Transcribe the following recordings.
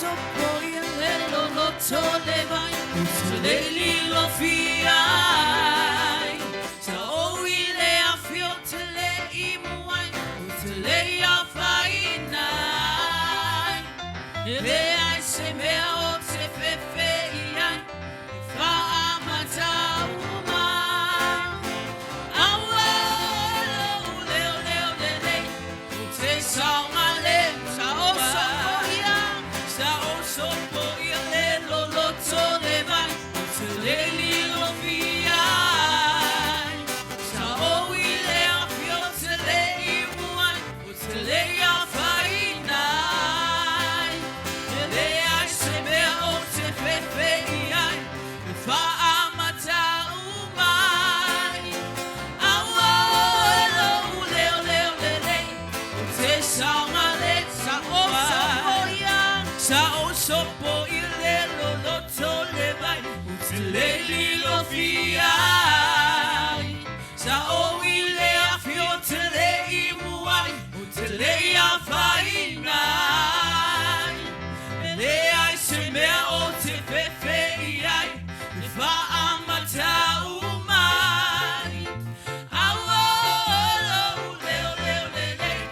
sopo i le loloto le vai, o te le lilofia ai. Sa ou i le afi o te le imu ai, o te le afaina ai. E leai se mea o te fefe i ai, e faamatau mai. Aua lou leo leo lelei, o te saogalemu. Sa o sopo ia. Sa o sopo ia le loloto le vai, o te le lilofia ai. Sa o i le afi o te le imu ai, o te le afaina ai. E leai se mea o te fefe i ai, e faamatau mai. Aua oe lou leo leo lelei, o te saogalemu. Sa o sopo ia. Sa o sopo i le loloto le vai, o te le lilofia ai. Sa o i le afi o te le imu ai, o te le afaina ai. E leai se mea o te fefe i ai, e faamatau mai. Aua lou leo leo lelei,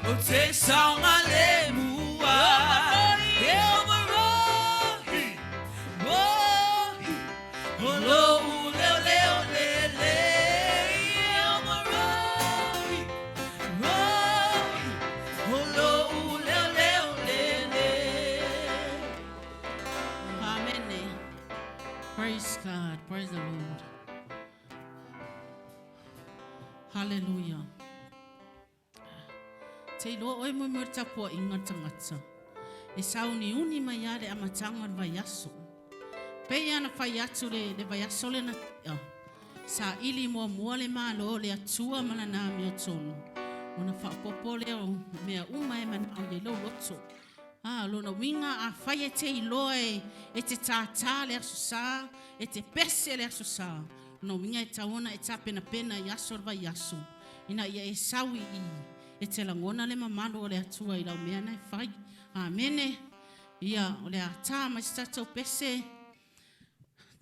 o te saogalemu ai. E overohi, rohi, o lou leo leo lelei. E overohi, rohi, o lou leo leo lelei. Amene. Praise God. Praise the Lord. Hallelujah. Te iloa oe mo mo tapua inga tangata. E sauni uni mai a le amataga o le vaiaso. Pei ana fai atu le, le vaiaso le na oh, saili muamua le malo o le Atua ma lana amiotonu. Ona faaopoopo lea o mea uma e manao i ai lou loto. Ah, lona uiga afai e te iloa e, e te tātā le aso sa, e te pese le aso sa. Lona uiga e tatau ona e tapenapena i aso o le vaiaso. Ina ia e sau i i, e te lagona le mamalu o le Atua i lau mea na e fai. Amene. Ia, o le a tā mai se tatou pese,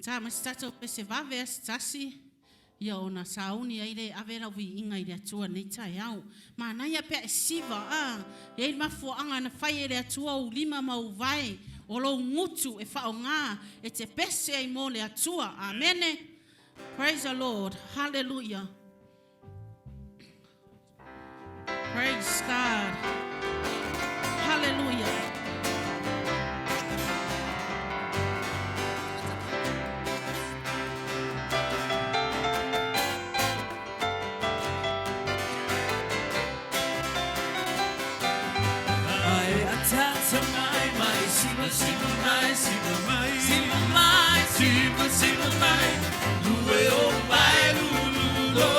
tā mai se tatou pese vave a se tasi, ia ona sauni ai le ave lau viiga i le Atua nei taeao. Manaia pea e siva, a, e ai le mafuaaga na fai e le Atua ou lima ma ou vae, o lou gutu e faaaogā e te pese ai mo le Atua. Amene. Praise the Lord. Hallelujah. Praise God. Hallelujah. Ai atata mai mai siva siva mai siva mai siva mai siva siva mai lue o mai lu lu lo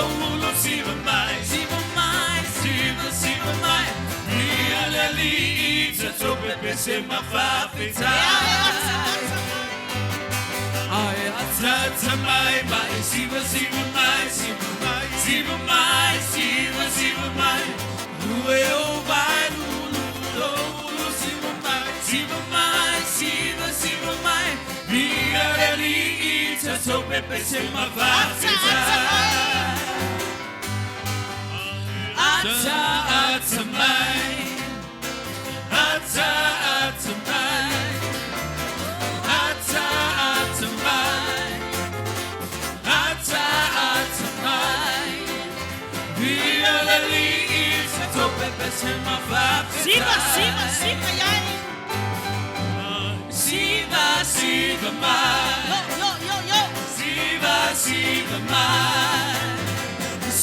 lo siva mai siva mai siva siva mai mi ale li i te tope pese ma fa Ai atata mai mai siva siva mai siva mai siva mai siva siva mai lue o mai lu lu lo lo siva mai siva mai siva siva mai mi ale li i te tope pese ma fa Ata ata mai ata ata mai ata ata mai ata ata mai Via le li i te tope pese ma fa Siva, siva, siva iai. Siva siva mai Yo, yo, yo, yo. Siva siva mai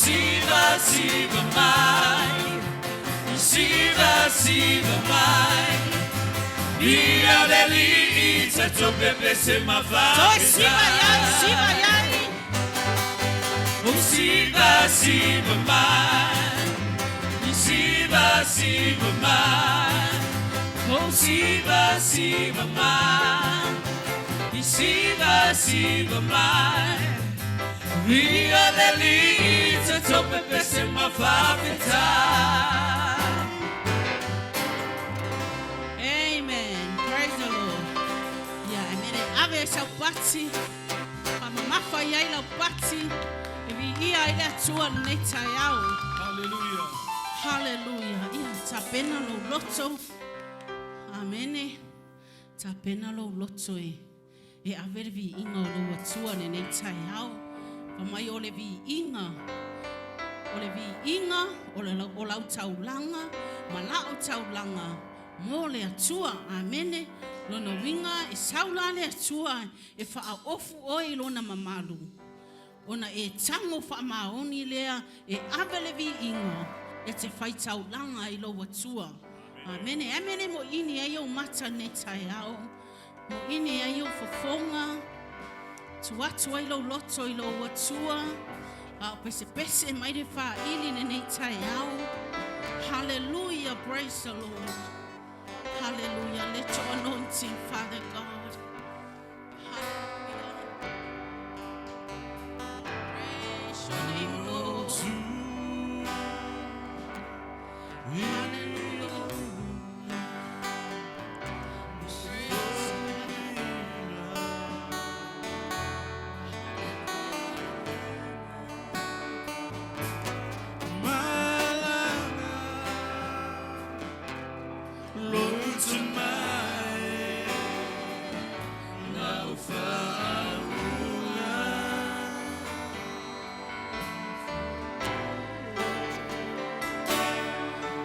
Siva siva mai Siva siva mai Via le li i te tope pese ma fa Toe siva iai, siva iai. Oh siva siva mai Siva siva mai Oh siva siva mai Siva siva mai Via le li i te tope pese ma fa Amen. Praise the ave ai sau pati, faamamafa i ai lau pati, e viia ai le Atua i lenei taeao. Hallelujah. Haleluia. Ia, tapena lou loto. Amene. Tapena lou loto e e ave le viiga o lou Atua i lenei taeao. Fai mai o le viiga, o le viiga o le o lau taulaga ma la'u taulaga mo le Atua. Amene. Lona uiga e sau la le Atua e faaofu oe i lona mamalu, ona e tago faamaoni lea e ave le viiga e te faitaulaga i lou Atua. Amene. Amene moʻini ai ou mata i lenei taeao, moʻini ai ou fofoga, tuu atu ai lou loto i lou Atua, a o pesepese mai le faaili i lenei taeao. Hallelujah, praise the Lord. Hallelujah. Let your anointing, Father God. Hallelujah. Praise your name, Lord. Hallelujah. Praise God. Malanga Lotu mai Lau faauuga.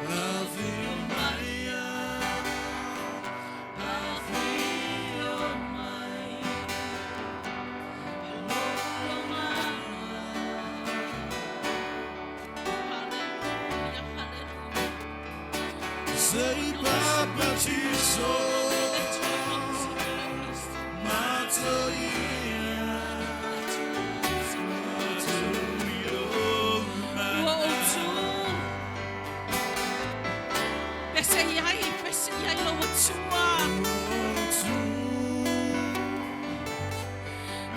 Afio mai, afio mai, Hallelujah, hallelujah. Se i papatiso Let your anointing, Holy Spirit. Matoia Let your anointing. Matoio Ua ou tu. Pese i ai, pese i ai lou Atua. Tu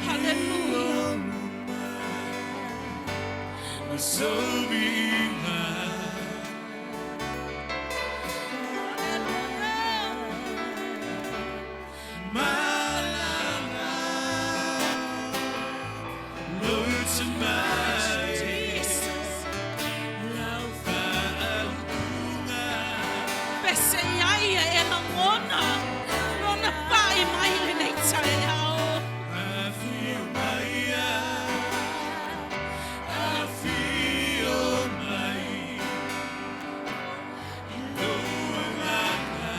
Hallelujah. Sovinga Hallelujah. Malanga Lotu mai Jesus. Lau faauuga. Pese i ai e lagona. Lona pa'i mai lenei taeao. Afio mai, afio mai, Lou agaga.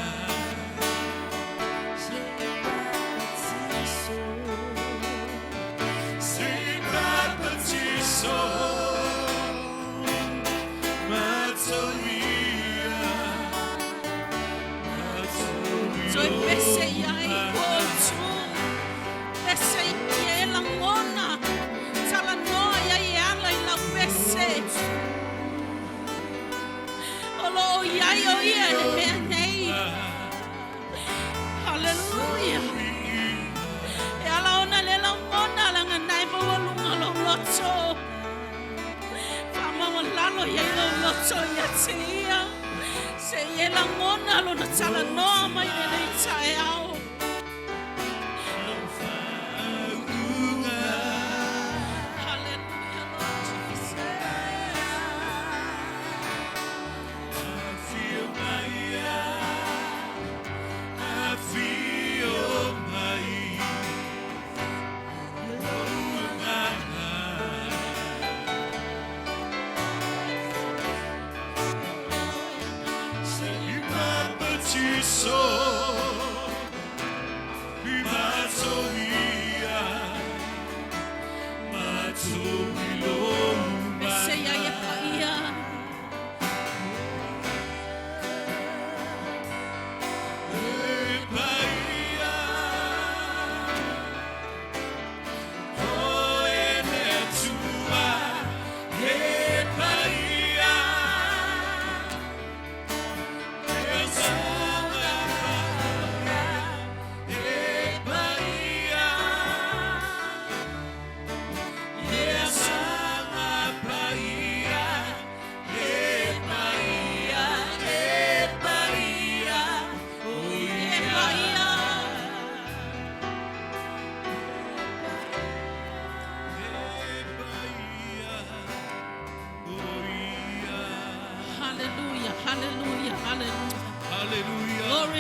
Se batizo Se baptizo Matoia Toe Matoio pese i ai ua ou tu.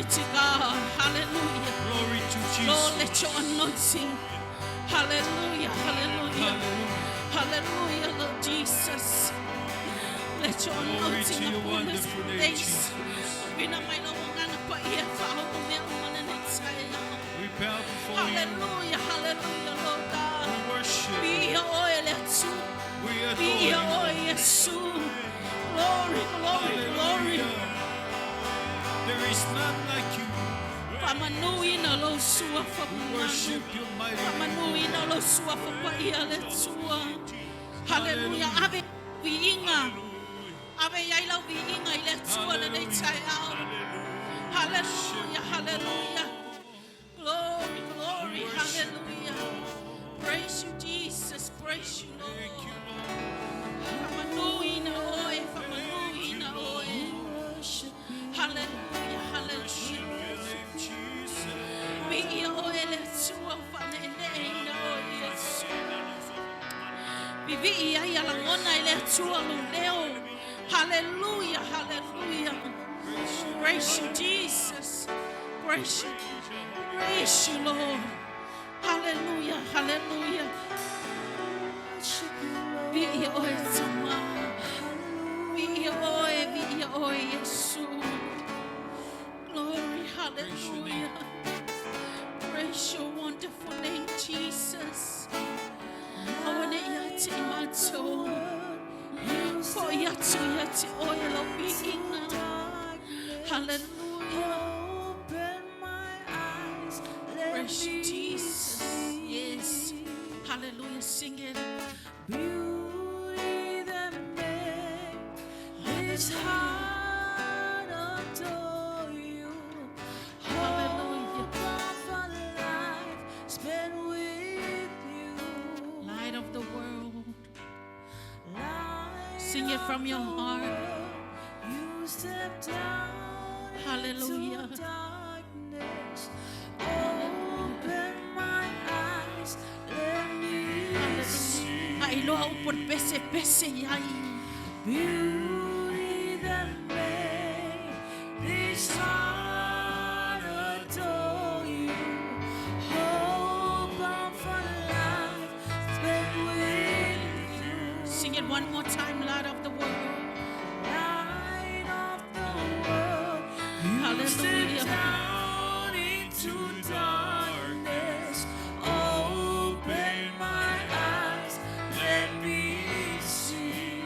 Glory to God. Hallelujah. Glory to Lord, Jesus. let your anointing. Hallelujah. Hallelujah. Hallelujah. Hallelujah, Lord Jesus. Let your Glory anointing to your upon this wonderful name, place. Jesus. Vina mai lau ngana pa ia whaomo mea umana nei tsaea. We bow before you. Hallelujah, hallelujah, Lord We God. worship. Via oe le atu. We Via adore oe Yesu. Glory, glory, you. glory. Hallelujah. There is none like you. Whamanuina lo sua We whamanu. worship your mighty name. Whamanuina lo sua whapaia le tua. Hallelujah. Ave viinga. Ave iai lau viinga i le tua le nei taeao. Hallelujah, hallelujah. Glory, glory, hallelujah. Praise you, Jesus. Praise you, Thank you, Lord. Lord. Whamanuina oe, whamanuina oe. Hallelujah, Worship hallelujah. your name, Jesus. Viia oe le tua whanenei oe Yesu. Vivi ai a langona i le atua lo leo. Hallelujah, hallelujah. Praise you, Jesus. Praise you. Praise you, Lord. Hallelujah, hallelujah. Viia oe tama. Viia oe, viia oe, Yesu. Glory, hallelujah. Praise your wonderful name, Jesus. Awane ia te i mātou. Po ia tu ia te oe lo viinga. Hallelujah. Open my eyes, let Praise you, me Jesus. see Yes. Hallelujah. Sing it. Beauty that made this heart adore you. Hallelujah. Hope of a life spent with you. Light of the world. Light Sing it from of your the heart. world, You step down Hallelujah. into darkness. Open my eyes, let me Hallelujah. see Ailoa upo pese pese iai. beauty that made this heart adore you. Hope of a life spent with you. Sing it one more time, light of the world. Light of the world, you Hallelujah. step down into darkness. Open my eyes, let me see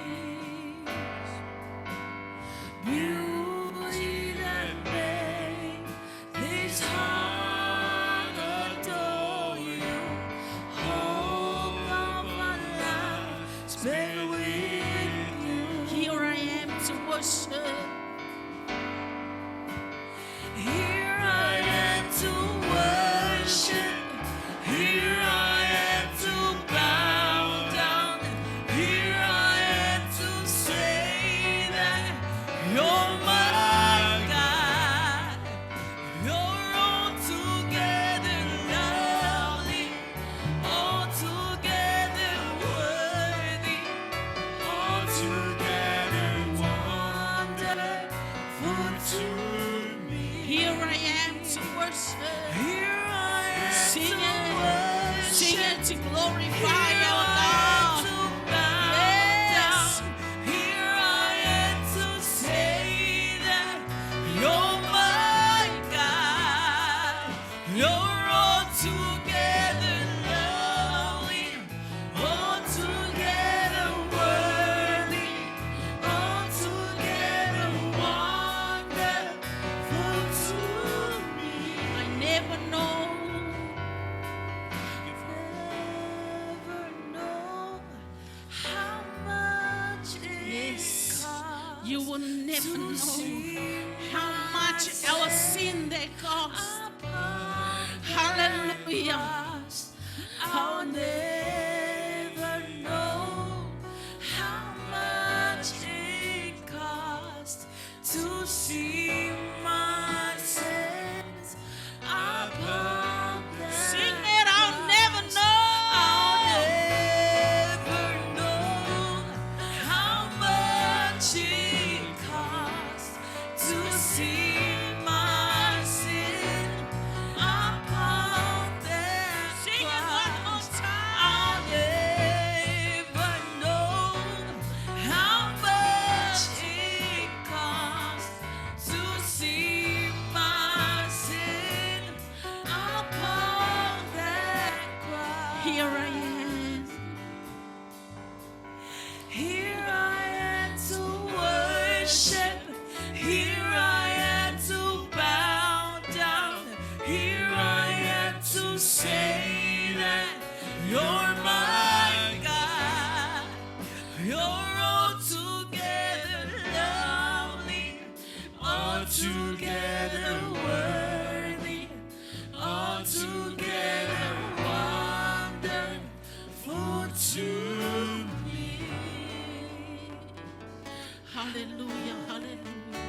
beauty that made this heart adore you. Hope of a life spent with you. Here I am to worship. Here I am to worship. Here I am to bow down. Here I am to say that you're my God. You're altogether lovely, altogether worthy, altogether wonderful to me. Here I am to worship. Here I am Sing to it. worship. Sing it to glorify Here our I am God. to bow Yes. down. Here I am to say that you're my God. You're altogether lovely, altogether worthy, altogether wonderful to me. I never know. Never know how much it Yes. costs You will never to know see how much our sin that cost. upon Hallelujah. cross. I'll never know how much it costs to see my sins upon the Sing it, I'll never cross. know. I'll never know how much it costs to see my Here I am. Here I am to worship. Here I am to bow down. Here I am to say that you're my God. You're altogether lovely, altogether worthy, altogether wonderful to me. Hallelujah, hallelujah.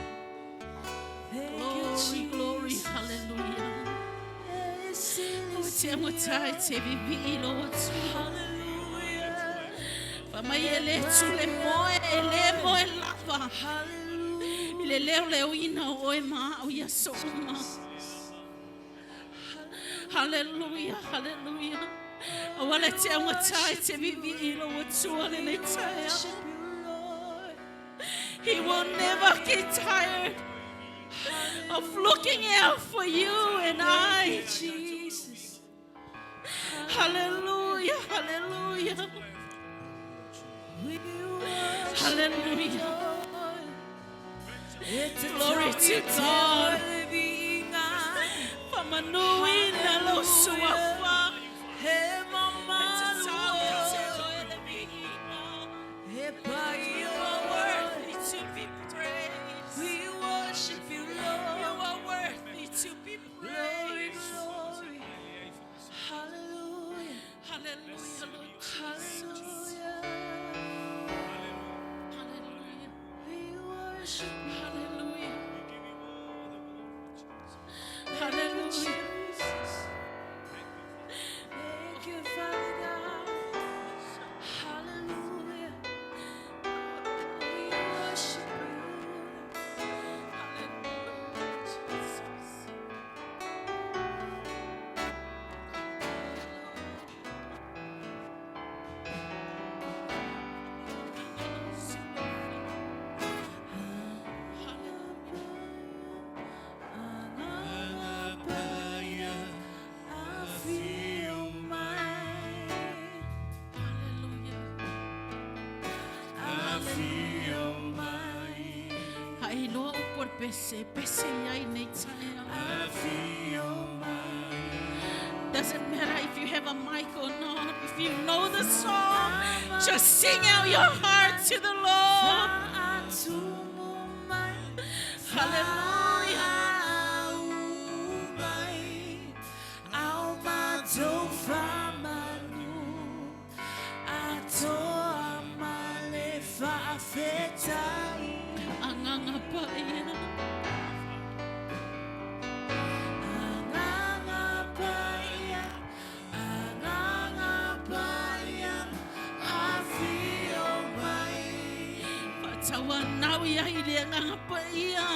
Thank Glory, you, glory, Jesus. hallelujah. Yes, O te amotai te vivi lo atu. Hallelujah. Fa mai e le tule moe, e le moe lava. Hallelujah. I le leo leo ina o oe ma au ia souma. Hallelujah, hallelujah. Aua le te augatai te vivi i lo atua le nei tae. Worship you, Lord. He will never get tired of looking out for you and I. Jesus. Hallelujah, hallelujah, We worship hallelujah. Lord. Glory to God. Famanuina lo suafa. He mamalu. He You are worthy to be praised. We worship you, You Lord. are worthy to be Glory, praised. glory. Hallelujah. Hallelujah, Lord Jesus. Hallelujah. Hallelujah. We worship you. Hallelujah. We give you all the glory, Jesus. Hallelujah. Jesus. Thank you, Father God. Hallelujah. We worship you. Hallelujah, Jesus. I feel mine. Hallelujah. I feel mine. Hai loa upu o le pese, pese iai nei taeao. I feel mine. Doesn't matter if you have a mic or not. If you know the song, just sing out your heart to the Lord. Hallelujah. Agaga Paia. Agaga Paia, Agaga Paia, Afio mai. Faatauanau ia i le Agaga Paia.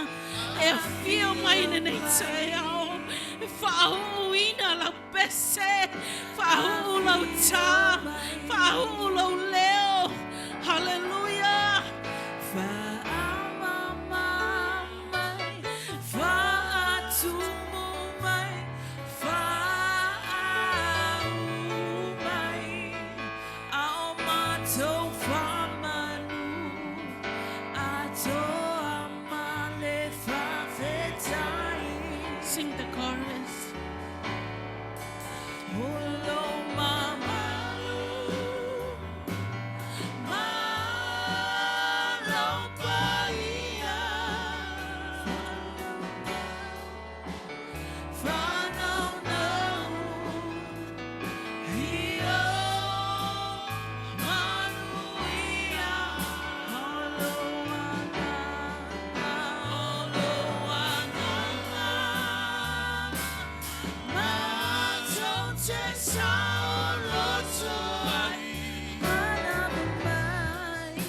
E afio mai lenei taeao. E faauuina lau pese. Faauu lau tā. Faauu lou leo. Hallelujah. Faamama mai, faatumu mai, faauu mai, ao matou faamanu, atoa ma le faafetai. Sing the chorus. O lo mamalu, malo paia, whanaunau, ia manuia, o lo agaga, o lo agaga. Matou te saoloto ai, manava mai,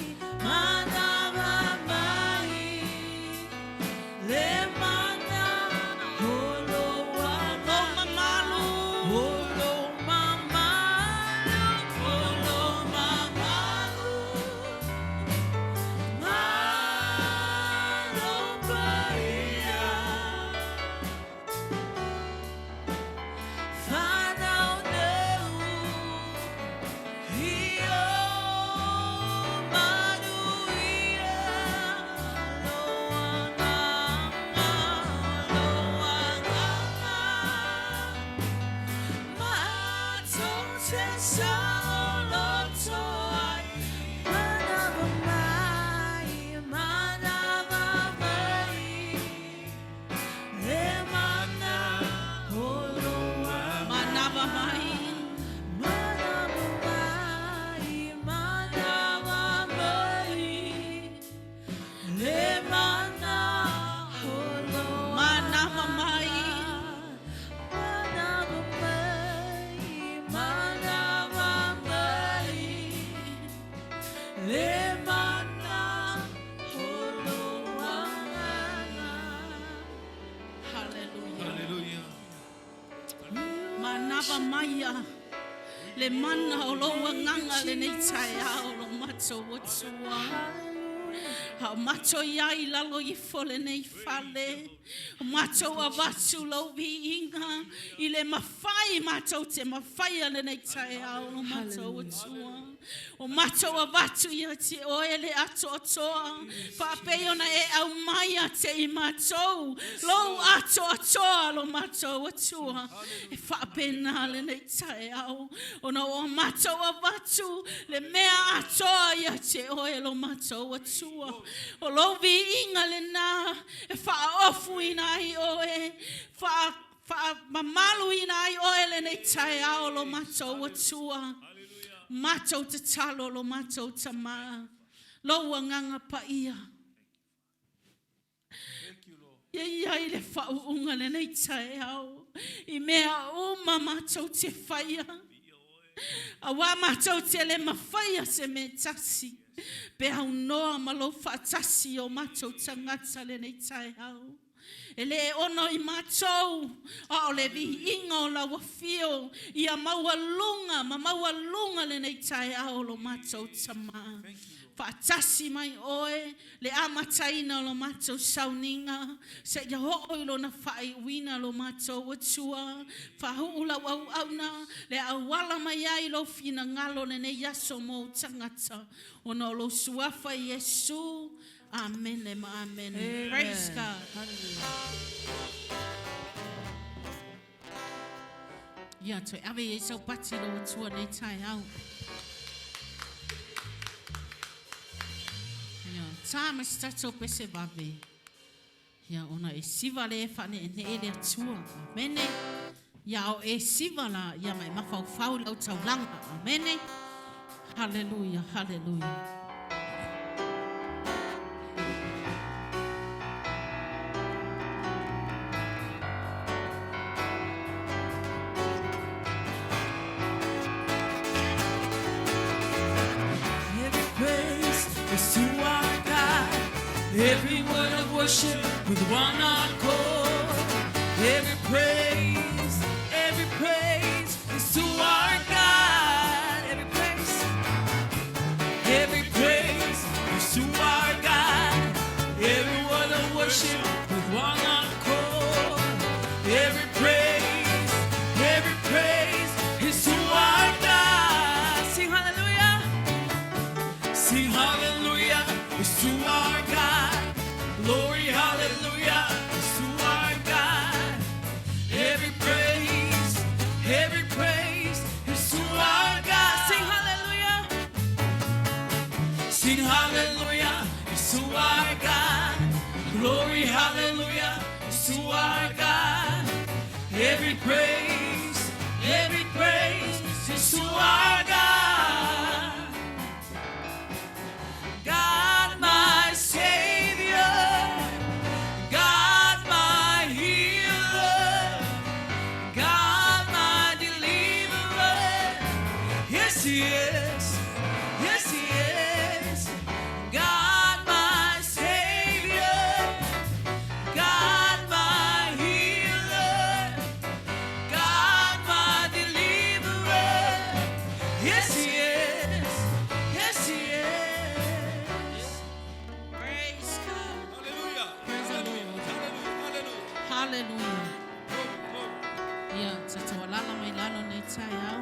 manava mai, le mana o lo Lo mamalu. O lo mamalu, o lo mamalu, malo paia. Whanau te saoloto ai. Manawa mai, manawa mai, le mana o lou agaga. Manawa mai. Manawa mai, manawa mai, le mana o lou Manawa mai. Manawa mai, manawa mai, le mana o lou agaga. Hallelujah. Hallelujah. Manawa mai a le mana o lou agaga lenei taeao lo matou Atua. A o matou i ai i lalo ifo lenei fale. O matou avatu lou viiga i le mafai matou te mafaia lenei taeao lo matou Atua. O matou avatu ia te oe le atoatoa. Faapei ona e aumai ia te i matou. Lou atoatoa lo matou Atua. E faapena lenei taeao. Ona o matou avatu le mea atoa ia te oe lo matou Atua. O lou viiga lena e faaofuina ai oe. Faamamaluina ai oe lenei taeao lo matou Atua. Matou tatalo lo matou Tamā. Lou agaga paia. Thank you, Lord. Ia i ai le faauuga lenei taeao. I mea uma matou te faia. Auā matou te le mafaia se mea tasi. Pe aunoa ma lou faatasi o matou tagata lenei taeao. E le ono i matou, a o le viiga o lau afio, ia maualuga ma maualuga lenei taeao lo matou Tamā. Faatasi mai oe le amataina o lo matou sauniga, seia oo i lona faaiuina lo matou Atua. Faahuu lau auauna le auala mai ai lou finagalo lenei aso mo ou tagata. Ona o lou suafa Iesu. Amene ma amene. Praise God. Hallelujah. Ia, toe ave i ai sau pati lou Atua nei taeao. Ia, tā ma se tatou pese vave. Ia, ona e siva le e faaneenee le Atua. Amene. Ia, o e siva la, ia ma e mafaufau i lau taulaga. Amene. Hallelujah, hallelujah. Every praise is to our God. Every word of worship with one accord. Every praise is to our God. Every praise is to our God. Every word of worship with one accord. Every praise is to our God. Sing hallelujah. Sing hallelujah is to our God. Glory, hallelujah is to our God. Every praise is to our God. Sing hallelujah. Sing hallelujah is to our God. Glory, hallelujah is to our God. Every praise is to our God. God my Savior, God my healer, God my deliverer. Yes, He is. Yes, He is. God my Savior, God my healer, God my deliverer. Yes, He is. Yes, He is. Praise God. Hallelujah. Praise the Hallelujah. Lord. Hallelujah. Hallelujah. Hallelujah. Glory, glory. Ia, tatou alala mai lalo nei taeao.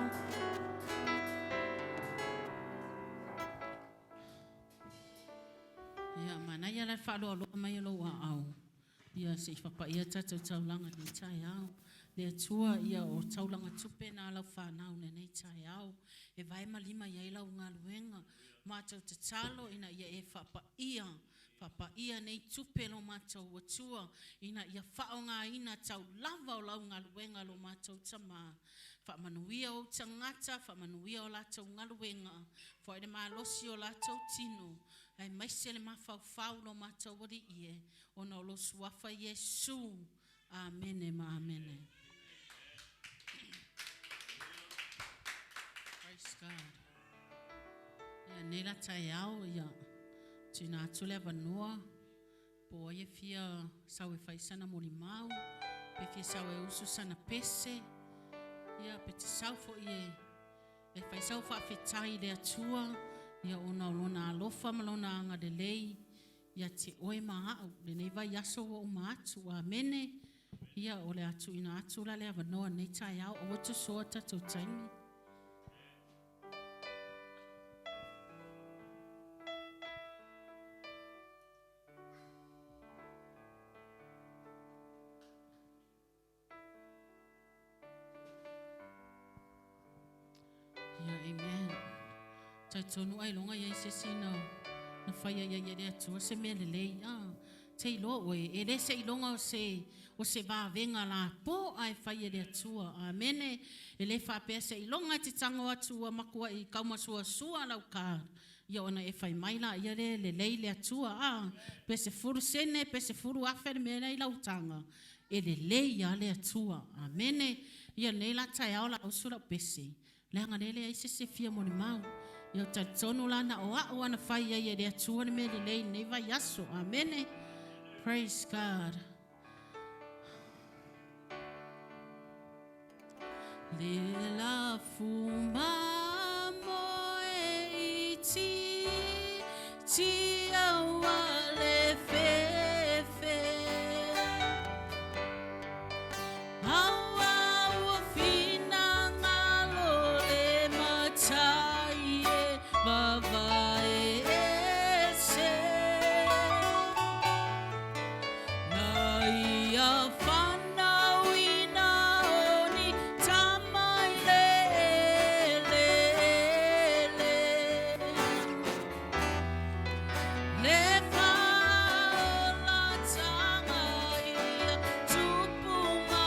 Ia, manaia la le faaloaloa mai o lou aao. Ia, se i fapaia tatou taulaga nei taeao. Le Atua, ia o taulaga tupe na a lau fanau i lenei taeao, e vae ma lima i ai lau galuega. Matou tatalo ina ia e faapaia, faapaia nei tupe lo matou Atua, ina ia faaaogaina tau lava o lau galuega lo matou Tama. Faamanuia ou tagata, faamanuia o latou galuega, foai le malosi o latou tino, aemaise le mafaufau lo matou Alii e, ona o lou Suafa Iesu. Amene ma amene. Praise God. Ia nei la taeao, ia tuuina atu le avanoa po o ai e fia sau e fai sana molimau, pe fia sau e usu sana pese, ia pe te sau foi e e fai sau faafetai i le Atua, ia ona o lona alofa ma lona agalelei ia te oe ma a'u lenei vaiaso ua uma atu. Amene. Ia, o le a tuuina atu la le avanoa i lenei taeao, aua le tosoa tatou taimi. Ia, amen. Talitonu ailoga i ai se isi na, na faia i ai e le Atua se mea lelei. Ah, te iloa oe, e le se iloga o se, o se vavega lapo ae fai e le Atua. Amene. E le faapea se iloga e te tago atu ua makuai taumasuasua lau card, ia ona e fai mai laia lea e lelei le Atua. Ah, pe 10 sene, pe 10,000 le mea lea i lau taga, e lelei lava le Atua. Amene. Ia lenei la taeao o le a usu lau pese, leaga lea e leai se isi e fia molimau. Ia ou te talitonu la na o au lava na fai ai e le Atua le mea lelei i lenei vaiaso. Amene. Praise God. Le lafu mamoe i ti ti aua le fefe Aua ua finagalo le matai e vavae ese Na ia fanauina o ni tama i le eleele Le faaolataga ia tupu ma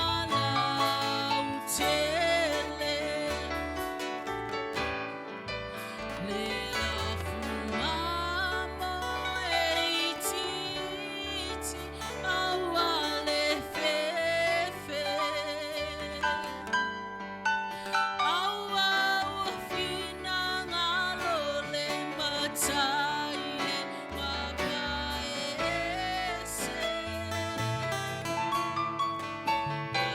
lautele Le lafu mamoe itiiti aua le fefe Aua ua finagalo le matai e vavae ese Na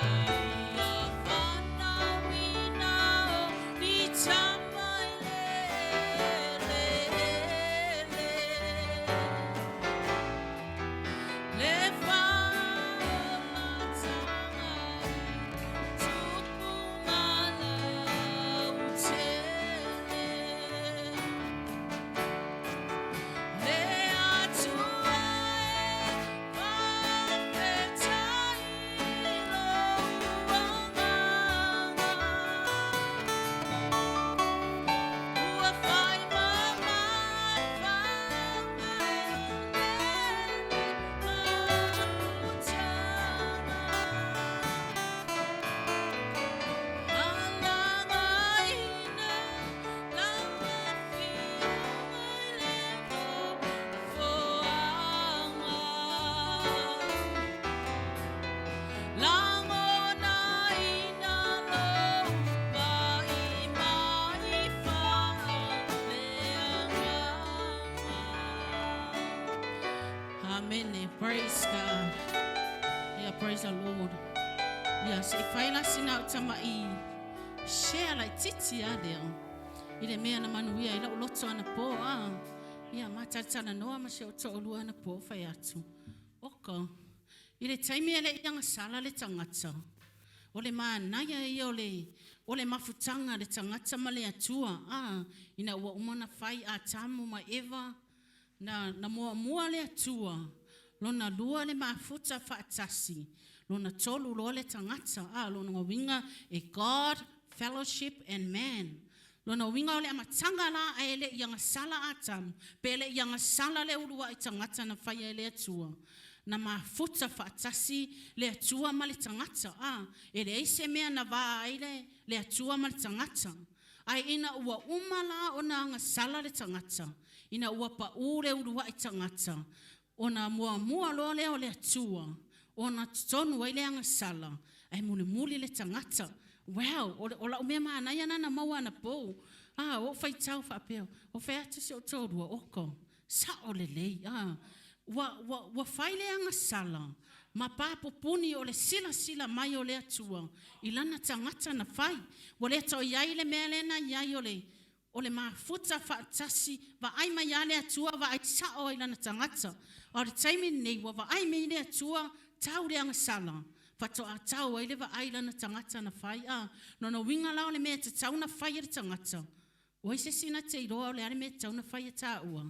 ia fanauina o ni tama i le eleele Le faaolataga ia tupu ma lautele Le Atua e faafetai i lou agaga Ua fai mamafa le mafutaga Alagaina lau afioga i le nofoaga Lagonaina lou maimai faaleagaga. Amene. Praise God. Yeah, praise the Lord. Yeah, se i fai la sina au tama'i share laitiiti a lea i le mea na manuia ai la'u loto anapo a. Ia, ma talatalanoa ma si ou to'alua anapo fai atu. Oka, i le taimi e le i agasala le tagata, o le manaia ia o le, o le mafutaga a le tagata ma le Atua, a, ina ua uma ona fai Atamu ma Eva, na, na muamua le Atua, lona lua le mafuta faatasi. Lona tolu loa le tagata, a, lona uiga e God, fellowship and man. Lona uiga o le amataga la ae le i agasala Atamu, pe le i agasala le uluai tagata na faia e le Atua. Na mafuta faatasi le Atua ma le tagata, a, e leai se mea na va ai le, le Atua ma le tagata. Ae ina ua uma la ona agasala le tagata, ina ua pau le uluai tagata, ona muamua loa lea o le Atua, ona totonu ai le agasala, ae mulimuli le tagata. Wow, o, o lau mea manaia na na maua anapo. Ah, o faitau faapea, o fai atu si ou toalua, oko, sao lelei. Ah, ua, ua, ua fai le agasala, ma papupuni o le silasila mai o le Atua i lana tagata na fai. Ua le toe i ai le mea lea na i ai o le, o le mafuta faatasi, vaai mai lava le Atua, vaai sao ai i lana tagata. A o le taimi lenei, ua vaai mai le Atua, tau le agasala, faatoa tau ai le vaai i lana tagata na fai. A, lona uiga la o le mea e tatau ona fai e le tagata, o ai se isi na te iloa o le a le mea e tatau ona fai e taua?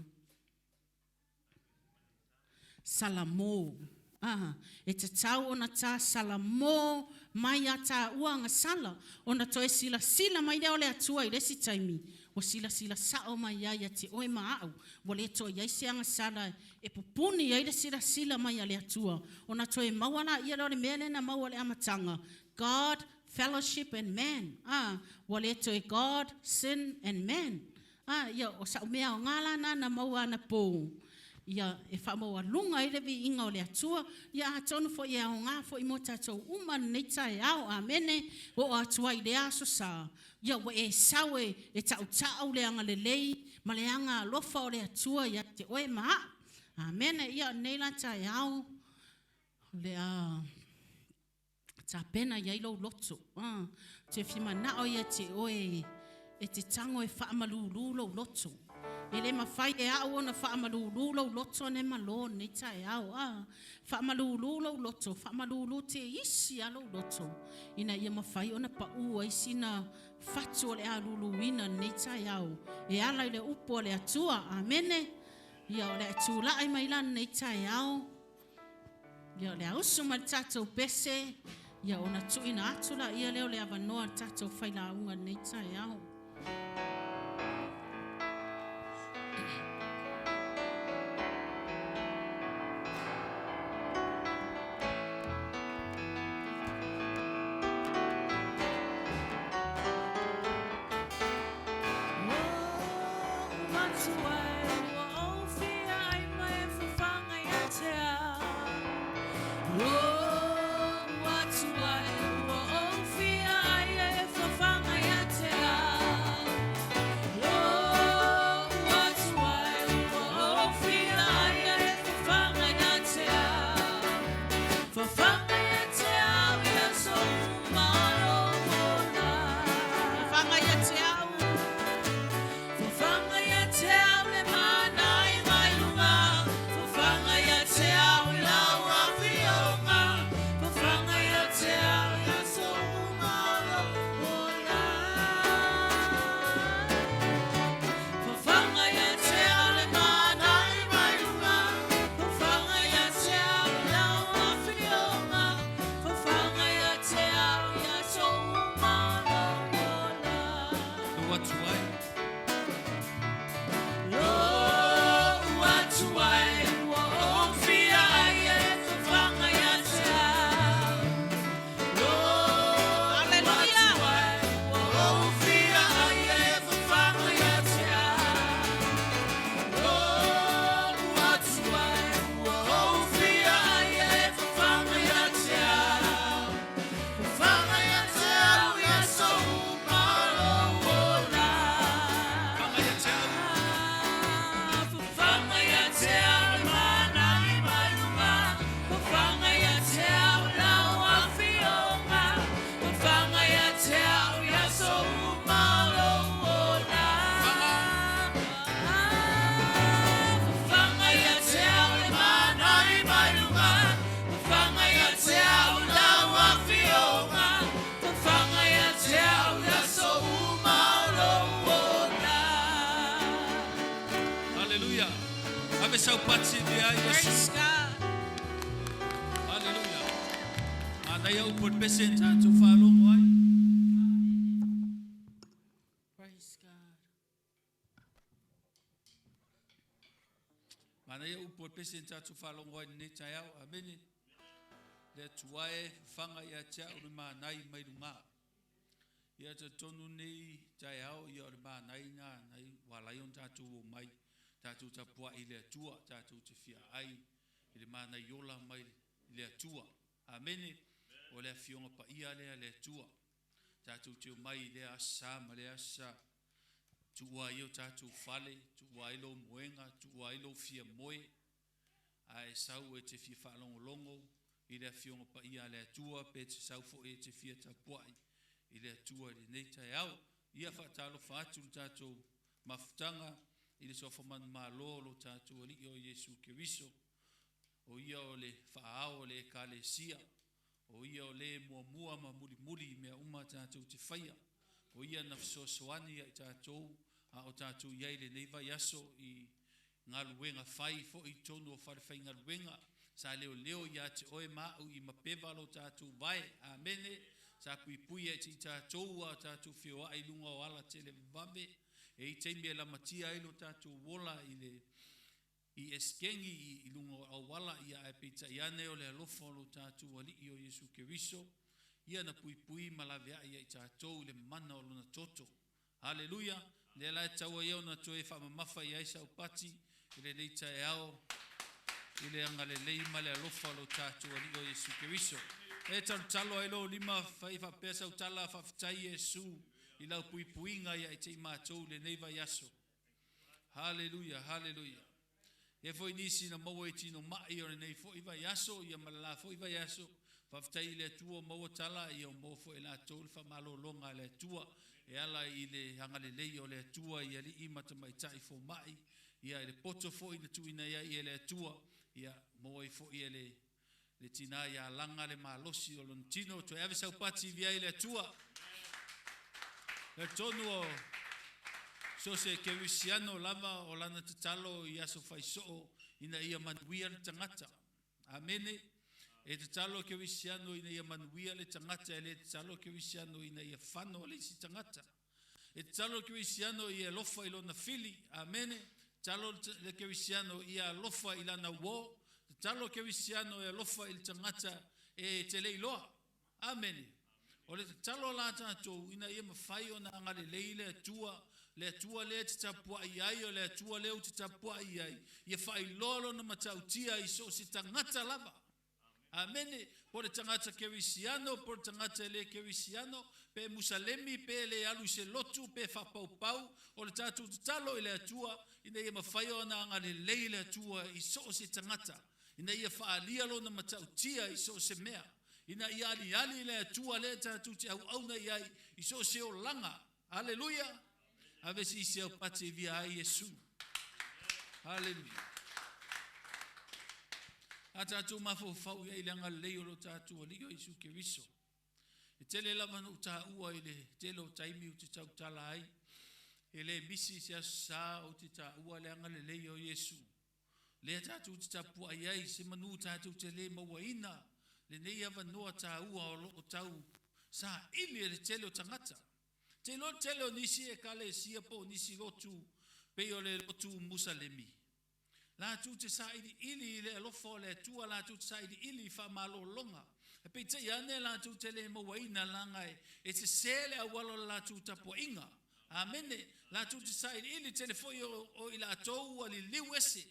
Salamo. A, e tatau ona ta salamo mai iā tāua agasala, ona toe silasila mai lea o le Atua i le isi taimi, ua silasila sao mai ai ia te oe ma a'u, ua le toe i ai se agasala e pupuni ai le silasila mai a le Atua, ona toe maua laia lea o le mea lea na maua i le amataga, God, fellowship and man. A, ua le toe God, sin and man. A, ia, o sa'u mea aoga la na na maua anapo, ia, e faamaualuga ai le viiga o le Atua, ia atonu foi e aoga foi mo tatou uma lenei taeao. Amene. Oo atu ai i lea aso sa, ia ua e sau e, e tautau le agalelei ma le aga alofa o le Atua ia te oe ma a'u. Amene. Ia, o lenei la taeao, o le a tapena i ai lou loto. Ah, te fia manao ia te oe e te tago e faamalulu lou loto. E le mafai e au ona faamalulu lou loto ne malo nei taeao. Ah, faamalulu lou loto, faamalulu te isi a lou loto. Ina ia mafai ona pau ai sina fatu o le a luluina nei taeao. E ala i le upu a le Atua. Amene. Ia o le a tula'i mai la nei taeao. Ia o le a usu mai le tatou pese, ia ona tuuina atu laia lea o le avanoa i le tatou failauga i lenei taeao. Hallelujah. Ave sau pati i ai Iesu. Praise God. Hallelujah. Manaia upu o le pese na tatou faalogo ai. Praise God. Manaia upu o le pese na tatou faalogo ai i lenei taeao. Amene. Le Atua e fafaga ia te au le manai mai luga. Ia talitonu lenei taeao ia o le manai na ua ala ai ona tatou omai, tatou tapuai i le Atua, tatou te fia ai i le manai ola mai le Atua. Amene. O le Afioga Paia lea a le Atua. Tatou te omai i lea aso Sa ma lea aso Sa. Tuua ai o tatou fale, tuua ai lou moega, tuua ai lou fia moe, a e sau e te fia faalogologo i le Afioga Paia a le Atua, pe te sau foi e te fia tapuai i le Atua i lenei taeao. Ia faatalofa atu le tatou mafutaga i le suafa manumalo o lo tatou Alii o Iesu Keriso, o ia o le faaao o le Ekalesia, o ia o le muamua ma mulimuli i mea uma tatou te faia, o ia na fesoasoani ia i tatou a o tatou i ai i lenei vaiaso i galuega fai foi i totonu o falefaigaluega, sa leoleo ia te oe ma au i mapeva lo tatou vae. Amene. Sa puipui ai te i tatou a o tatou feoai i luga o ala televavave, e i taimi e lamatia ai lo tatou ola i le i esekegi i luga o auala, ia ae peitai ane o le alofa o lo tatou Alii o Iesu Keriso, ia na puipui ma laveai ia i tatou i le mana o lona toto. Haleluia! Lea la e tatau ai ona toe faamamafa i ai sau pati i lenei taeao i le agalelei ma le alofa o lo tatou Alii o Iesu Keriso. E talotalo ai lou lima fai faapea sau tala, faafetai Iesu i lau puipuiga ia i te i matou i lenei vaiaso. Haleluia, haleluia. E foi nisi na maua i tino mai o lenei foi vaiaso, ia ma le la foi vaiaso. Faafetai i le Atua maua tala, ia maua foi e latou le faamalologa a le Atua e ala i le agalelei o le Atua i alii ma tamaitai fomai, ia i le poto foi na tuuina ai e le Atua, ia maua ai foi e le tina ia laga le malosi o lona tino, toe ave sau pati via i le Atua. Le tonu o so se kerisiano lava o lana tatalo i aso faisoo ina ia manuia le tagata. Amene. E tatalo kerisiano ina ia manuia le tagata, e le tatalo kerisiano ina ia fano le isi tagata. E tatalo kerisiano ia alofa i lona fili. Amene. Tatalo le kerisiano ia alofa i lana uo. Tatalo kerisiano e alofa i le tagata e te leiloa. Amene. O le tatalo la tatou ina ia mafai ona agalelei le Atua, le Atua lea te tapuai ai, o le Atua lea ou te tapuai ai, ia faailoa lona matautia i so o se tagata lava. Amene. Po le tagata kerisiano, po le tagata e le kerisiano, pe musalemi, pe le alu i se lotu, pe faapaupau, o le tatou tatalo i le Atua ina ia mafai ona agalelei le Atua i so o se tagata, ina ia faaalia lona matautia i so o se mea, ina ia aliali le Atua lea tatou te auauna i ai i so o se olaga. Aleluia. Ave si isi au pati e via ai Iesu. Haleluia. A tatou mafaufau i ai i le agalelei o lo tatou Alii o Iesu Keriso. E tele lava na ou taua i le tele o taimi ou te tautala ai, e le misi se aso Sa ou te taua le agalelei o Iesu. Lea tatou te tapuai ai se manu tatou te le mauaina lenei avanoa taua o loo tau saili e le tele o tagata. Te iloa le tele o nisi ekalesia po o nisi lotu pei o le lotu Musalemi. Latou te sailiili i le alofa o le Atua, latou te sailiili i faamalologa. E peitai ane latou te le mauaina laga e sese le auala o le latou tapuaiga. Amene. Latou te sailiili tele foi o i latou ua liliu ese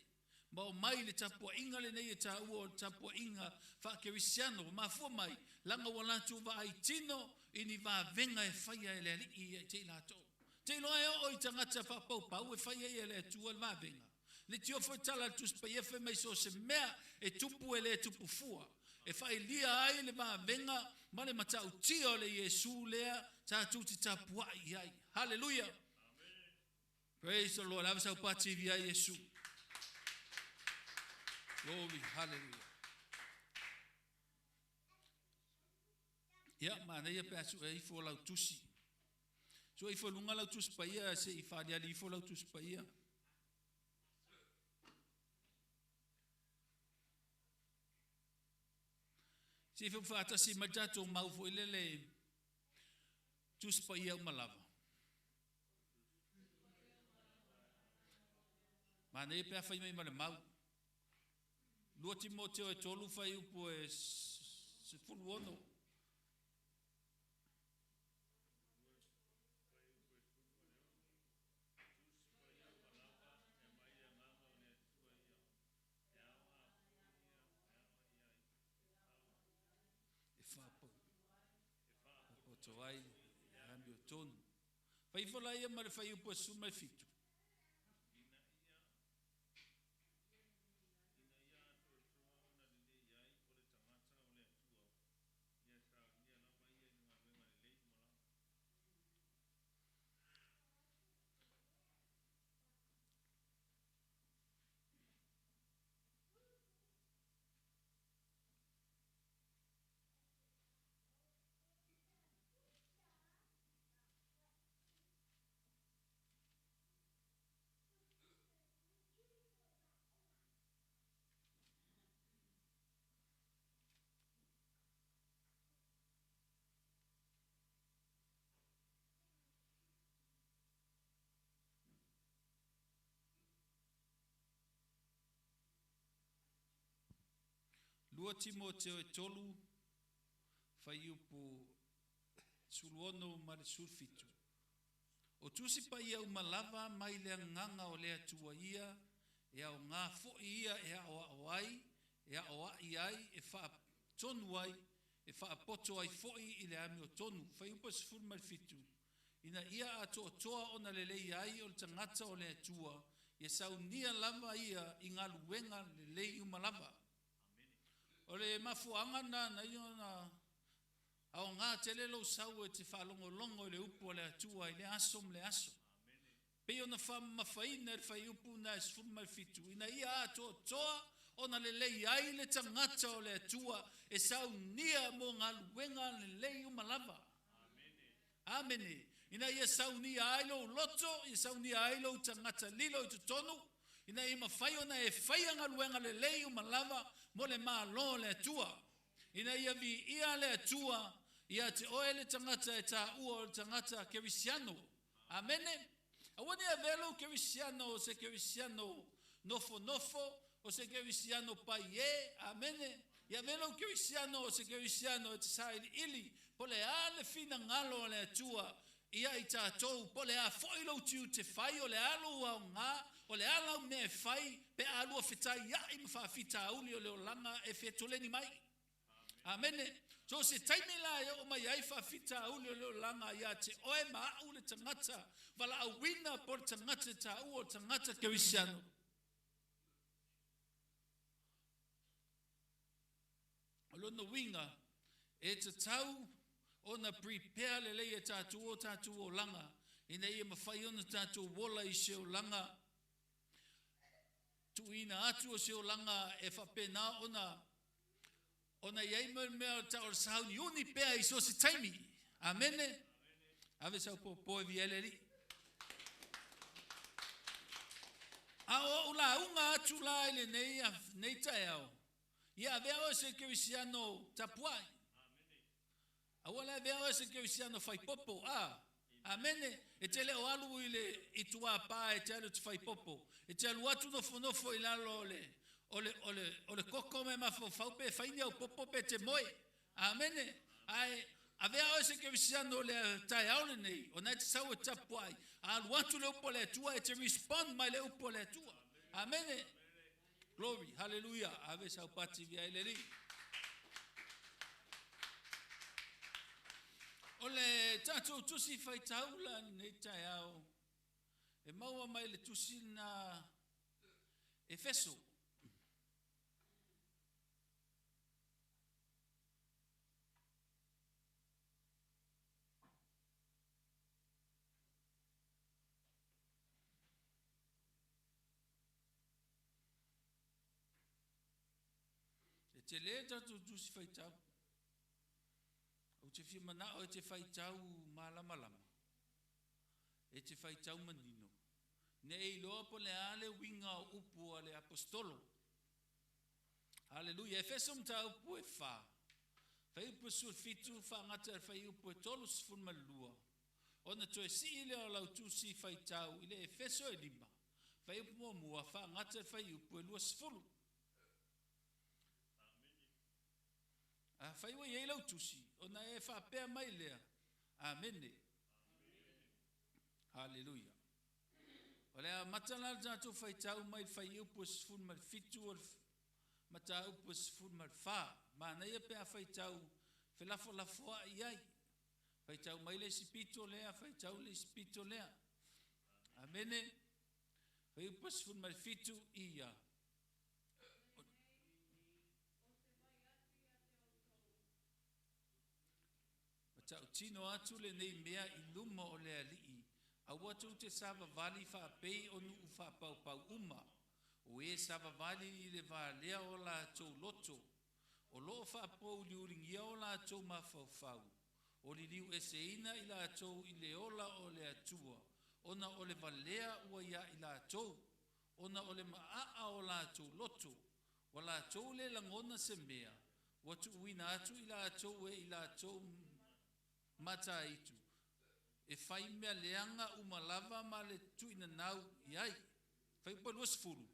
ma o mai le tapuaiga lenei e taua o le tapuaiga faakerisiano. Ua mafua mai laga ua latou vaai tino i ni vavega e faia e le Alii ia te i latou. Te iloa e oo i tagata faapaupau e faia ai e le Atua le vavega. Le tio foi tala a le Tusi Paia fai mai so o se mea e tupu e le tupu fua, e faailia ai le vavega ma le matautia o le Iesu lea tatou te tapuai i ai. Haleluia. Praise the Lord. Ave sau pati via Iesu. Glory, hallelujah. Ia, manaia pe a sue ifo lau tusi. Sue ifo i luga lau Tusi Paia se i faaliali ifo lau Tusi Paia. Se Se i faatasi mai tatou mau foi lele Tusi Paia uma lava. Manaia pe a fai mai ma le mau. 2 Timoteo e 3 fuaiupu e 16. E faapoto ai le amiotonu. Fai ifo laia ma le fuaiupu e 17. 2 Timoteo e 3 fuaiupu 16 ma le 17. O Tusi Paia uma lava mai le Agaga o le Atua ia, e aoga foi ia e aoao ai, e aoai ai, e faatonu ai, e faapoto ai foi i le amiotonu. Fuaiupu 17. Ina ia atoatoa ona lelei ai o le tagata o le Atua, ia saunia lava ia i galuega lelei uma lava. O le mafuaaga na na ia ona aoga tele lou sau e te faalogologo i le upu a le Atua i le aso ma le aso. Pei ona faamamafaina e le fuaiupu na e 17, ina ia atoatoa ona lelei ai le tagata o le Atua e saunia mo galuega lelei uma lava. Amene. Ina ia saunia ai lou loto, ia saunia ai lou tagata lilo i totonu, ina ia mafai ona e faia galuega lelei uma lava mo le Malo o le Atua. Ina ia viia le Atua ia te oe le tagata e taua o le tagata kerisiano. Amene. Aua ne i avea lou kerisiano o se kerisiano nofonofo, o se kerisiano paie. Amene. Ia avea lou kerisiano o se kerisiano e te sailiili po le a le finagalo o le Atua ia i tatou, po le a foi lou tiute fai, o le a lou aoga, o le a lau mea e fai, pe a lua fetaiai ma faafitauli o le olaga e fetoleni mai. Amene. So se taimi la e oo mai ai faafitauli o le olaga ia te oe ma au le tagata valaauina po le tagata e taua o le tagata kerisiano. O lona uiga, e tatau ona prepare lelei e tatou o tatou olaga ina ia mafai ona tatou ola i se olaga tuuina atu o se olaga e faapena ona ona i ai mo le mea o tau o le sauniuni pea i so o se taimi. Amene. Ave sau popo e viia ai le Alii. A o ou lauga atu la i lenei nei taeao, ia avea oe se kerisiano tapuai. Aua le avea oe se kerisiano faipopo. A. Amene. E te le o alu i le i tuapa e te alu e te faipopo. E te alu atu nofonofo i lalo o le o le o le o le koko ma e mafaufau pe fai ni au popo pe te moe. Amene. Ae avea oe se kerisiano i le taeao lenei, ona e te sau e tapuai, a alu atu le upu a le Atua e te respond mai le upu a le Atua. Amene. Glory, hallelujah. Ave sau pati viia ai le Alii. O le tatou tusi faitau la lenei taeao e maua mai le tusi na Efeso. E tele tatou tusi faitau. Ou te fia manao e te faitau malamalama. E te faitau manino. Ne i iloa po le a le uiga o upu a le aposetolo. Haleluia. Efeso mataupu e 4. Fuaiupu 17 faagata i le fuaiupu e 32. Ona toe sii lea o lau tusi faitau i le Efeso e 5, fuaiupu 1 faagata i le fuaiupu e 20. Afai ua i ai lau tusi, ona e faapea mai lea, Amene. Haleluia. O le a amata la le tatou faitau mai le fuaiupu e 17 o le mataupu e 14. Manaia pe a faitau felafolafoai ai. Faitau mai le isi pito lea, faitau le isi pito lea. Amene. Fuaiupu 17 ia. Matautino atu lenei mea i luma o le Alii, aua tou te savavali faapei o nuu faapaupau uma, o e savavali i le valea o latou loto, o loo faapouliuligia o latou mafaufau, o liliu eseina i latou i le ola o le Atua, ona o le valea ua ia i latou, ona o le maaa o latou loto, ua latou le lagona se mea, ua tuuina atu i latou e i latou mataitu, e fai mea leaga uma lava ma le tuuinanau i ai. Fuaiupu 20.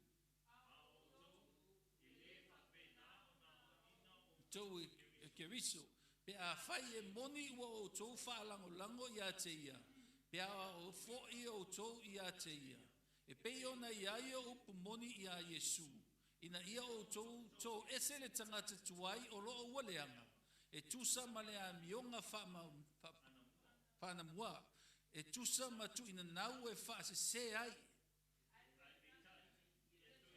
Tou e Keriso, pe afai e moni ua outou faalagolago ia te ia, pe a o foi outou ia te ia, e pei ona i ai o upu moni ia Iesu, ina ia outou toese le tagata tuai o loo ua leaga, e tusa ma le amioga faanamua, e tusa ma tuuinanau e faasese ai.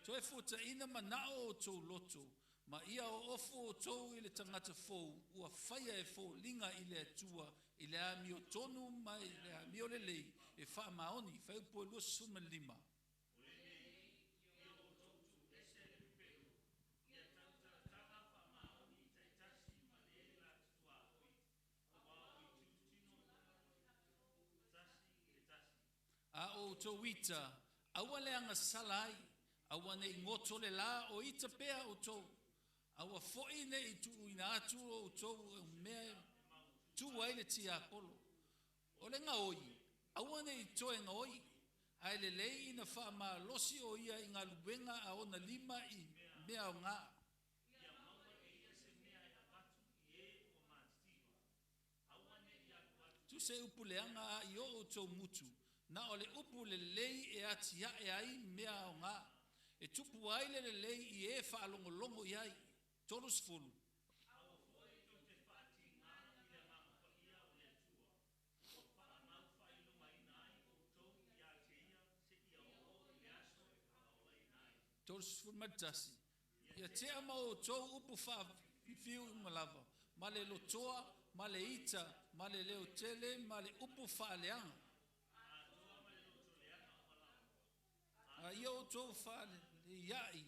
Toe fuataina manao o outou loto, ma ia oofu outou i le tagata fou, ua faia e foliga i le Atua, i le amiotonu ma i le amio lelei, e faamaoni. Fuaiupu 25. A outou ita, aua le agasala ai, aua nei goto le la o ita pea outou, aua foi nei tuuina atu outou e mea tu ai le tiapolo. O le gaoi, aua nei toe gaoi, ae lelei ina faamalosi o ia i galuega a ona lima i mea aoga. Tu se upu leaga a i o outou mutu, na o le upu lelei e atiae ai mea aoga, e tupu ai le lelei i e faalogologo i ai. 30. 31. Ia tea ma outou upu faafiufiu uma lava, ma le lotoa, ma le ita, ma le leotele, ma le upu faaleaga. A ia outou faaleleiai,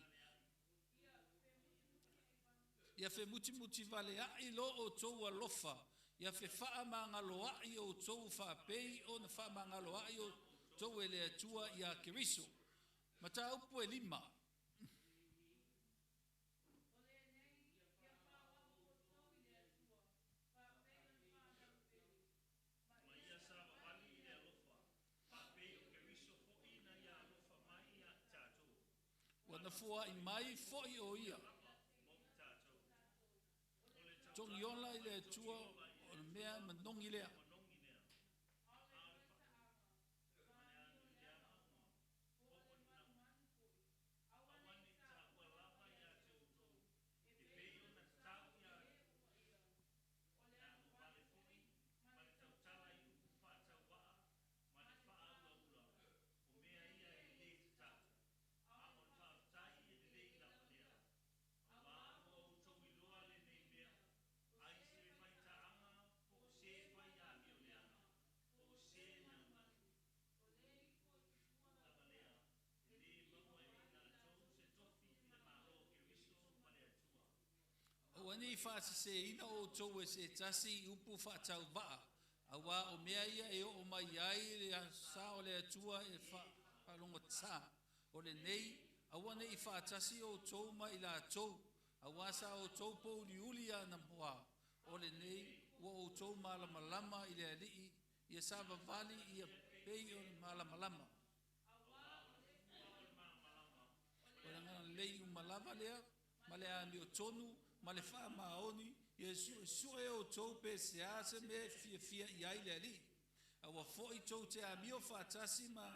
ia femutimuti valeai lo outou alofa, ia fefaamagaloai outou faapei ona faamagaloai outou e le Atua ia Keriso. Mataupu e 5. Ua na fua'i mai foi o ia. Togiola i le Atua o le mea manogi lea. Aua nei faasiseina outou e se tasi i upu faatauvaa, auā o mea ia e oo mai ai le sa o le Atua e faalogotā. O lenei, aua nei faatasi outou ma i latou, auā sa outou pouliuli anamoā, O lenei ua outou malamalama i le Alii, ia savavali ia pei o le malamalama. O le agaga lelei uma lava lea, ma le amiotonu, ma le faamaoni, ia suesue outou pe sea se mea e fiafia i ai le Alii. A ua foi tou te amio faatasi ma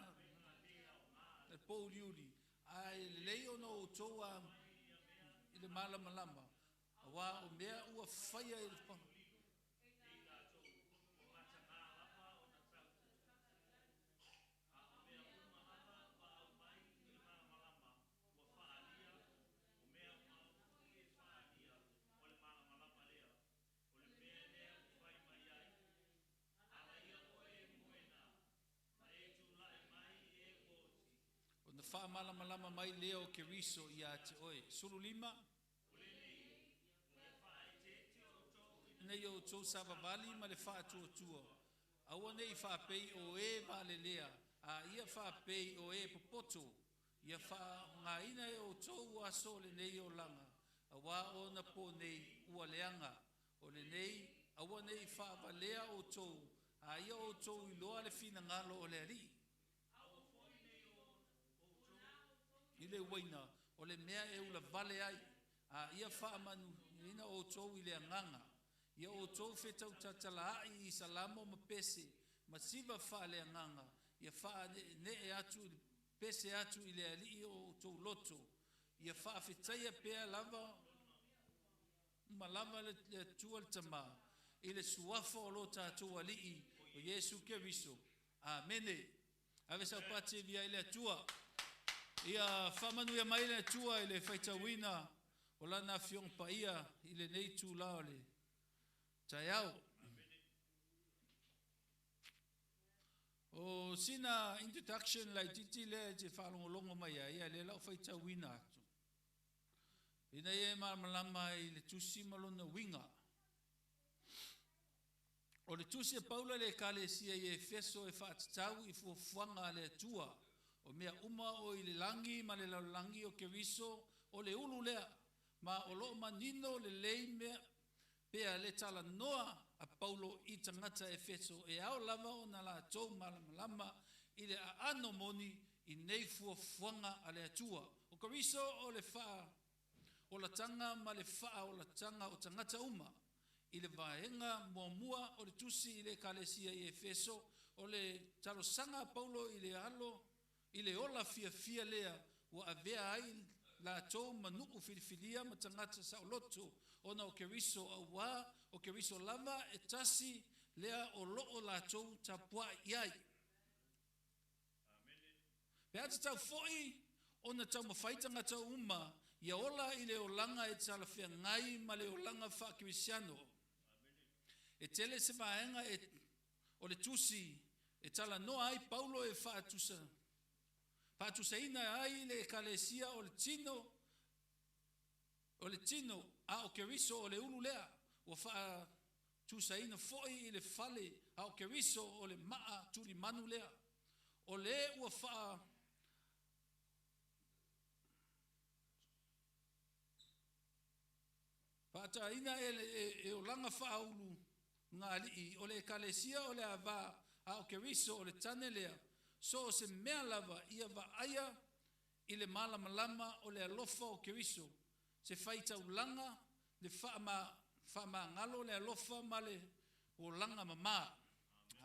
le pouliuli, ae lelei ona outou a i le malamalama, auā o mea ua faia i le Ona faamalamalama mai lea o Keriso ia te oe. 15. Ina ia outou savavali ma le faatuatua, aua ne i faapei o e valelea, a ia faapei o e popoto, ia faaaogaina e outou aso o lenei olaga, auā o onapo nei ua leaga. O lenei, aua ne i faavalea outou, a ia outou iloa le finagalo o le Alii. I le uaina, o le mea e ulavale ai, a ia faamanuiaina outou i le agaga. Ia outou fetautatalaai i salamo ma pese, ma siva faaleagaga, ia faaneenee atu i pese atu i le Alii o outou loto, ia faafetaia pea lava uma lava le Atua le Tamā, i le suafa o lo tatou Alii o Iesu Keriso. Amene. Ave sau pati e viia ai le Atua. Ia faamanuia mai le Atua i le faitauina o lana Afioga Paia i lenei itulā o le taeao. O sina introduction laitiiti lea e te faalogologo mai ai, a o lea o le a ou faitauina atu, ina ia e malamalama ai i le tusi ma lona uiga. O le tusi a Paulo i le Ekalesia i Efeso e faatatau i fuafuaga a le Atua, o mea uma o i le lagi ma le lalolagi o Keriso o le ulu lea, ma o loo manino lelei mea pea le talanoa a Paulo i tagata Efeso e ao lava ona latou malamalama i le aano moni i nei fuafuaga a le Atua. O Keriso o le faaolataga ma le faaolataga o tagata uma. I le vaega muamua o le tusi i le Ekalesia i Efeso, o le talosaga a Paulo i le alo i le ola fiafia lea ua avea ai latou ma nuu filifilia ma tagata saoloto ona o Keriso, auā o Keriso lava e tasi lea o loo latou tapuai i ai. Pe a tatau foi ona taumafai tagata uma ia ola i le olaga e talafeagai ma le olaga faakerisiano. E tele se vaega e o le tusi e talanoa ai Paulo e faatusa faatusaina ai le Ekalesia o le tino o le tino, a o Keriso o le ulu lea. Ua faatusaina foi i le fale, a o Keriso o le maa tulimanu lea. O le ua faa faataina e le e olaga faaulu ulugalii o le Ekalesia o le avā, a o Keriso o le tane lea. So o se mea lava ia vaaia i le malamalama o le alofa o Keriso, se faitaulaga le faamagalo le alofa ma le olaga mamā.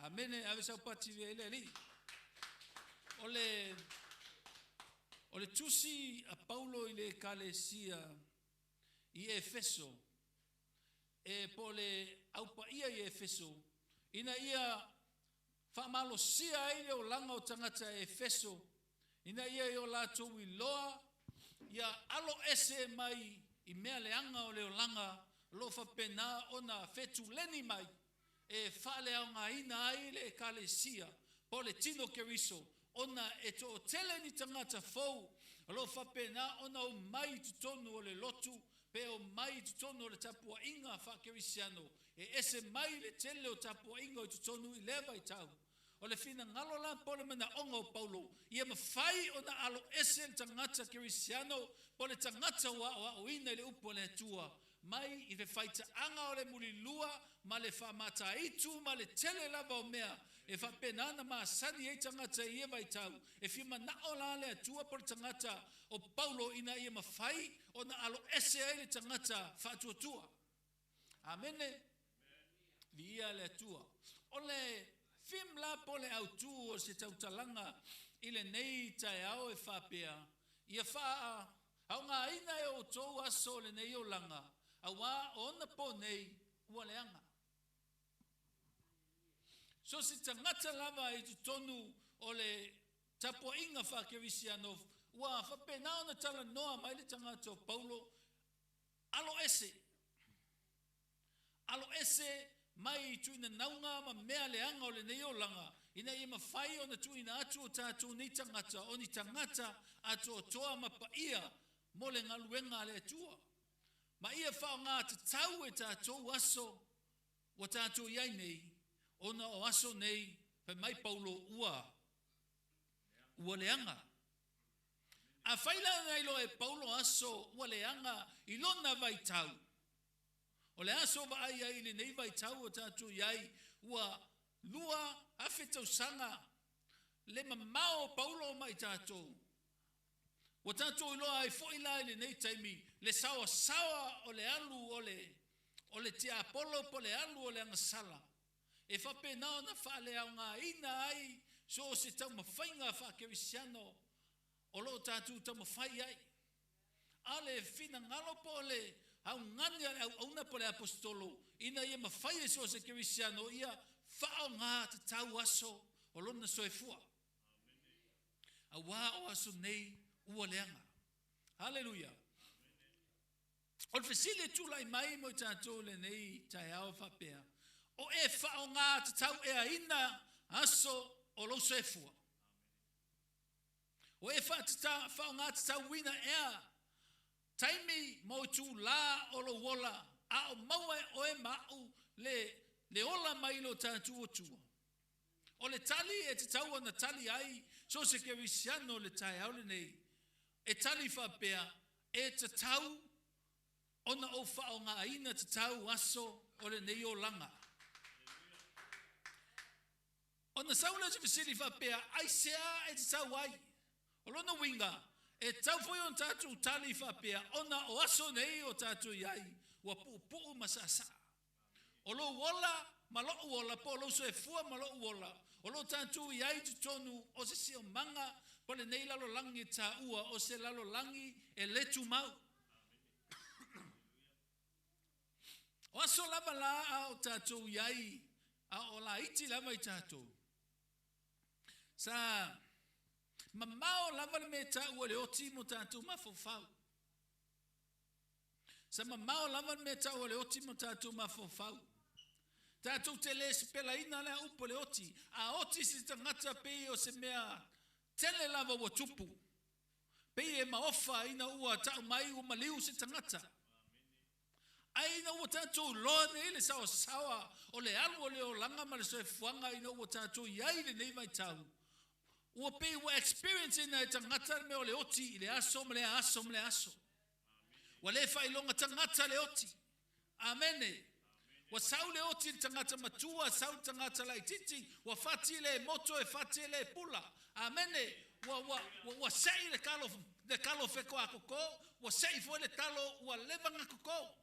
Amene. Ave sau pati viia ai le Alii. O le tusi a Paulo i le Ekalesia i Efeso, e po o le aupaia i Efeso, ina ia faamalosia ai le olaga o tagata Efeso, ina ia i o latou iloa ia alo ese mai i mea leaga o le olaga o loo faapena ona fetuleni mai e faaleaogaina ai le Ekalesia po o le tino o Keriso, ona e toatele ni tagata fou o loo faapena ona omai i totonu o le lotu pe omai i totonu o le tapuaiga faakerisiano e ese mai le tele o tapuaiga i totonu i lea vaitau. O le finagalo la po o le manaoga o Paulo, ia mafai ona alo ese le tagata kerisiano po o le tagata ua aoaoina i le upu a le Atua. mai i fefaitaaga o le mulilua ma le faamataitu ma le tele lava o mea e faapena ona masani ai tagata i ia vaitau. E fia manao la le Atua po o le tagata o Paulo ina ia mafai ona aloese ai le tagata faatuatua. Amene. Viia le Atua. O le theme la po o le autū o se tautalaga i lenei taeao e faapea, Ia faaaogaina e outou aso o lenei olaga, auā o ona po nei ua leaga. So se tagata lava i totonu o le tapuaiga faakerisiano ua faapena ona talanoa mai le tagata o Paulo, alo ese, alo ese mai i tuinanauga ma mea leaga o lenei olaga, ina ia mafai ona tuuina atu o tatou nei tagata o ni tagata atoatoa ma paia mo le galuega a le Atua. Ma ia faaaoga tatau e tatou aso ua tatou i ai nei, ona o aso nei, fai mai Paulo, ua, ua leaga. Afai la na iloa e Paulo aso ua leaga i lona vaitau, o le aso vaai ai i lenei vaitau o tatou i ai, ua 2000 tausaga le mamao o Paulo ma i tatou. Ua tatou iloa ai foi la i lenei taimi le saoasaoa o le alu o le o le tiapolo po o le alu o le agasala e faapena ona faaleaogaina ai so o se taumafaiga faakerisiano o lo o tatou taumafai ai. A o le finagalo po o le augani a le auauna po o le aposetolo ina ia mafai e so o se kerisiano ia faaaoga tatau aso o lona soifua. Auā o aso nei ua leaga. Haleluia. O le fesili e tulai mai mo i tatou i lenei taeao faapea, o e faaaoga tatau eaina aso o lou soifua? O e faaaoga tatauina ea taimi mo itulā o lou ola a o maua e oe ma a'u le le ola mai lo tatou Atua? O le tali e tatau ona tali ai so o se kerisiano i le taeao lenei, e tali faapea, E tatau ona ou faaaogaina tatau aso o lenei olaga. Ona sau lea o se fesili faapea, Aisea e tatau ai? O lona uiga, e tatau foi ona tatou tali faapea, ona o aso nei o tatou i ai, ua puupuu ma saasaa. O lou ola ma lo'u ola, po o lou soifua ma lo'u ola, o lo o tatou i ai i totonu o se siomaga po lenei lalolagi e taua o se lalolagi e le tumau. O aso lava la a o tatou i ai, a o laiti lava i tatou, sa mamao lava le mea e taua le oti mo tatou mafaufau. Sa mamao lava le mea tau o le oti ma tatou mafaufau. Tatou te le sipelaina lea upu o le oti. A oti se tagata pei o se mea tele lava ua tupu. Pei e maofa ina ua tau mai ua maliu se tagata. Ae ina ua tatou iloa nei le saoasaoa o le alu o le olaga ma le soifuaga ina ua tatou i ai i lenei vaitau, ua pei ua experience ina e tagata le mea o le oti i le aso ma lea aso ma lea aso. Ua le faailoga tagata le oti. Amene. Ua sau le oti i le tagata matua, sau le tagata laititi, ua fati le moto e fati e le pula. Amene. Ua, ua, ua, ua sei le kalo, le kalo fekoakoko, ua sei foi le talo ua leva na koko.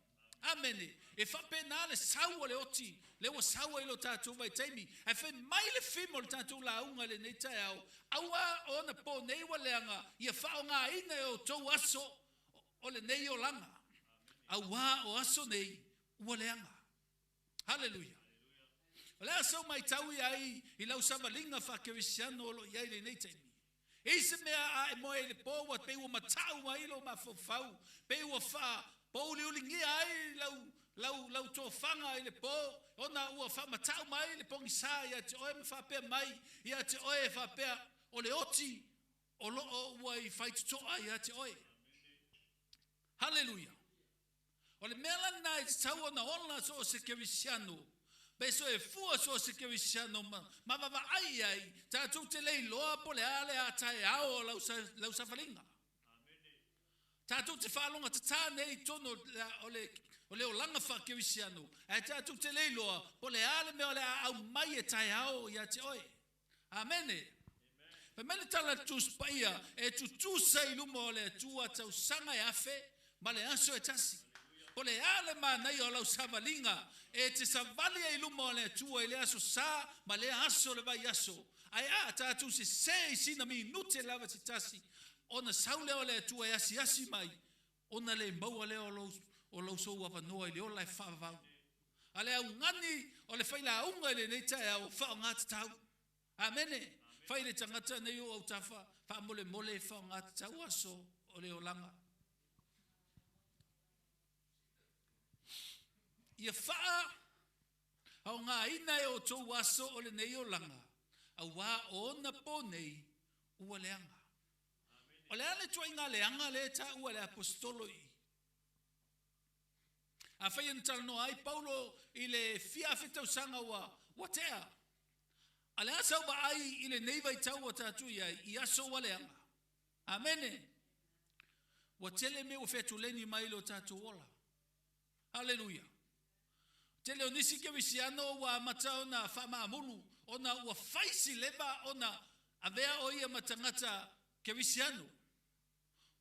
Amene. E faapena le sau o le oti, lea ua sau ai lo tatou vaitaimi. Ae fai mai le fimo o le tatou lauga i lenei taeao, aua o ona po nei ua leaga, ia faaaogaina e outou aso o lenei olaga. Auā o aso nei ua leaga. Haleluia. O le a sau matau i ai i lau savaliga faakerisiano o lo o i ai i lenei taimi? E i se mea a e moe i le po ua pei ua matau ai lou mafaufau, pei ua faapouliuligia ai lau, lau, lau tofaga i le po, ona ua faamatau mai le pogisa ia te oe ma faapea mai ia te oe e faapea, o le oti o lo o ua i faitotoa ia te oe. Haleluia! O le mea la lena e tatau ona ola so o se kerisiano, pe soifua so o se kerisiano ma, ma vavaai i ai, tatou te le iloa po o le a le a taeao o lau, lau safaliga. Tatou te faalogo tatā nei i totonu o le, o O le olaga faakerisiano, ae tatou te le iloa po o le a le mea o le a aumai e taeao ia te oe. Amene. Fai mai le tala a le Tusi Paia, e tutusa i luma o le Atua tausaga e afe ma le aso e tasi. Po o le a le manaia o lau savaliga, e te savali ai i luma o le Atua i lea aso sa ma lea aso o le vaiaso. Ae a tatou sese i sina minute lava se tasi, ona sau lea o le Atua e asiasi mai, ona le maua lea o lou, o lou sou avanoa i le ola e faavavau. A le augani o le failauga i lenei taeao, faaaoga tatau. Amene. Fai le tagata nei o autafa, faamolemole e faaaoga tatau aso o le olaga. Ia faa aogaina e outou aso o lenei olaga, auā o ona po nei ua leaga. O le a le ituaiga leaga lea e taua e le Aposetolo i i? Afai na talanoa ai Paulo i le fia afe tausaga ua, ua tea, a le a sau vaai i lenei vaitau ua tatou i ai, i aso ua leaga. Amene. Ua tele mea ua fetuleni mai i lo tatou ola. Haleluia. Tele o nisi kerisiano ua amata ona faamaamulu ona ua fai si leva ona avea o ia ma tagata kerisiano.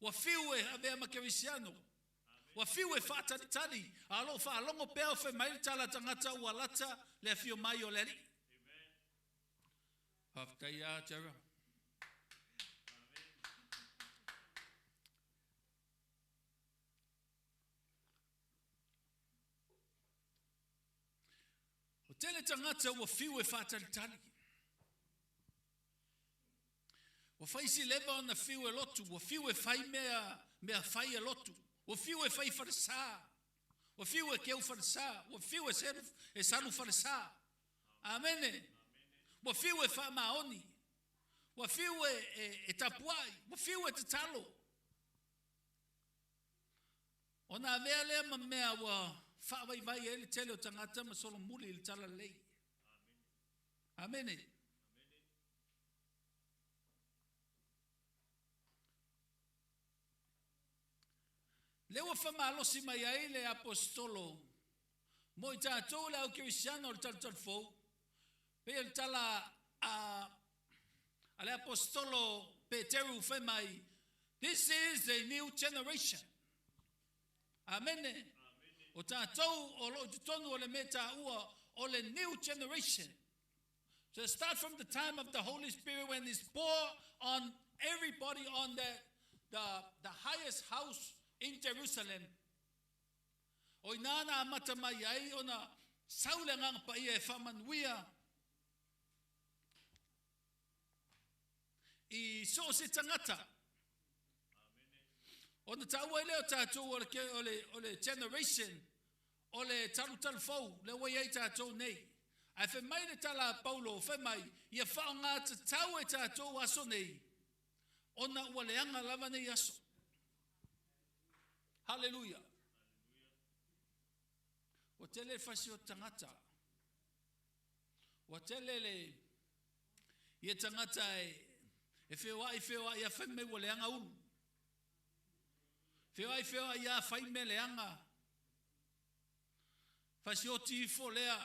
Ua fiu e avea ma kerisiano. Ua fiu e faatalitali, a o lo o faalogo pea o fai mai le tala a tagata ua lata le afio mai o le Alii. Faafetai a Tara. Ua tele tagata ua fiu e faatalitali. Ua fai si leva ona fiu e lotu, ua fiu e fai mea, mea fai e lotu, ua fiu e fai falesa, ua fiu e keu falesa, ua fiu e, selu, e salu falesa. Amene. Ua fiu e faamaoni, ua fiu e, e, e tapuai, ua fiu e tatalo. Ona avea lea ma mea ua faavaivai ai le tele o tagata ma solomuli i le talalelei. Amene. Lea ua faamalosi mai ai le aposetolo mo i tatou le au kerisiano o le talutalufou, pei o le tala a, a le aposetolo Peteru fai mai, This is a new generation. Amene. O tatou o lo o i totonu o le mea taua o le new generation. So start from the time of the Holy Spirit when it's poured on everybody on the, the, the highest house in Jerusalem. O ina na amata mai ai ona sau le agaga paia e faamanuia i so o se tagata. Ona taua ai lea o tatou o le, o le, o le generation o le talutalu fou, lea ua i ai tatou nei. Ae fai mai le tala a Paulo, fai mai, ia faaaoga tatau e tatou aso nei, ona ua leaga lava nei aso. Haleluia. Ua tele le fasi o tagata. Ua tele le ia tagata e e feoai feoai a fai mai ua leaga ulu. Feoai feoai a fai mea leaga. Fasioti ifo lea,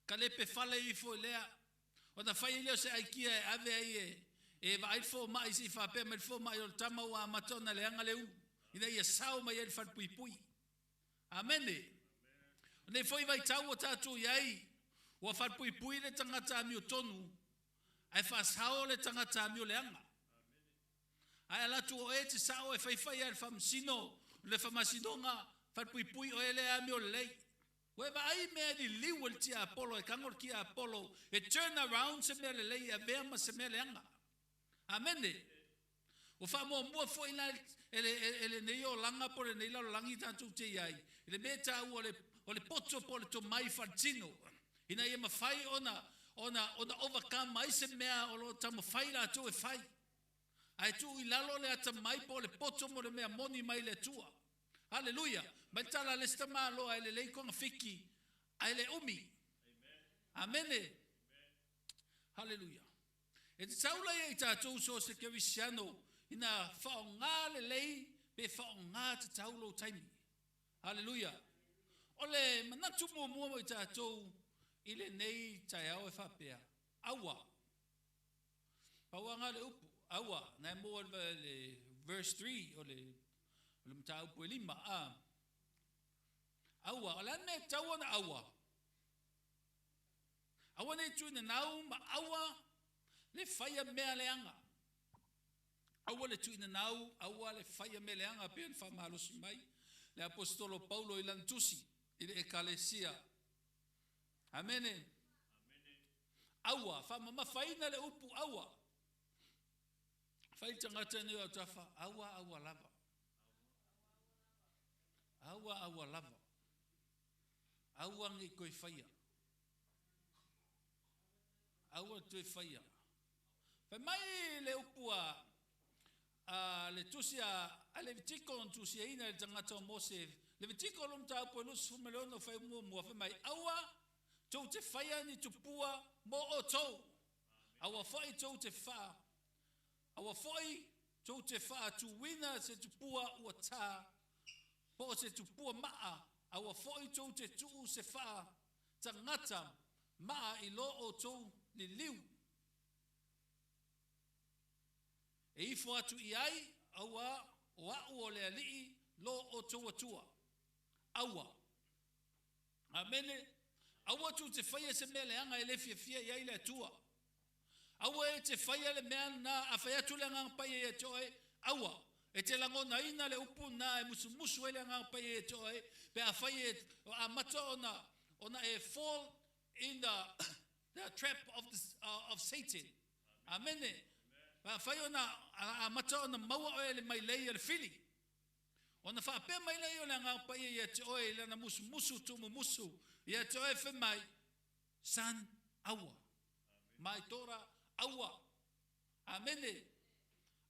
kalepe fale ifo i lea. Ona fai ai lea o se aikia e ave ai e e vaai le fomai se i faapea mai le fomai o le tama ua amata ona leaga le ulu, ina ia sao mai ai le falepuipui. Amene. O nei foi vaitau ua tatou i ai, ua falepuipui le tagata amiotonu, ae faasao le tagata amioleaga. Ae ala atu o oe e te sao e faifai lava i le faamasino, le faamasinoga, falepuipui oe lea e amio lelei. Ua e vaai i mea e liliu e le tiapolo, e tago le tiapolo e turn around se mea lelei e avea ma se mea leaga. Amene. Ua faamuamua foi la e, le, e lenei olaga po o lenei lalolagi tatou te i ai, i le mea e taua o le, o le poto po o le tomai faletino, ina ia mafai ona, ona, ona overcome ai se mea o lo o taumafai latou e fai. Ae tuu i lalo le atamai po o le poto mo le mea moni mai le Atua. Haleluia! Mai le tala a le isi tamaloa e lelei togafiti ae le umi. Amene. Haleluia. E tatau la ia i tatou so o se kerisiano ina faaaoga lelei pe faaaoga tatau lou taimi. Haleluia. O le manatu muamua mo i tatou i lenei taeao e faapea, aua. Pauaga le upu, aua, na e maua le verse 3 o le mataupu e 5. Aua, o le a le mea e tatau ona aua? Aua ne i tuuina nau ma aua le faia mea leaga. Aua le tuuina nau, aua le faia mea leaga, pei ona faamalosi mai le aposetolo Paulo i lana tusi i le ekalesia. Amene. Aua, faamamafaina le upu aua. Fai le tagata nei o autafa, aua, aua lava. Aua, aua lava. Aua nei toe faia. Aua toe faia. Fai mai le upu a le tusi a Levitiko na tusiaina i le tagata o Mose. Levitiko lo mataupu e 26 fai muamua, fai mai, aua tou te faia ni tupua mo outou. Aua foi tou te wha. Aua foi tou te faatuina se tupua ua tā, po o se tupua maa, aua foi tou te tuu se wha tangata maa i lo outou liliu. E ifo atu i ai, aua o au o le alii lo outou atua. Aua. Amene. Aua tou te faia se mea leaga e le fiafia i ai le Atua. Aua e te faia le mea na a fai atu le agaga paia ia te oe, aua. E te lagonaina le upu na e musumusu ai le agaga paia ia te oe, pe a fai e amata ona e fall in the trap of Satan. Amene. Pe a fai ona amata ona maua oe le mailei a le fili. Ona faapea mai lea o le agaga paia ia te oe i lana musumusu tuumumusu ia te oe fai mai, san aua. Mai tora aua. Amene.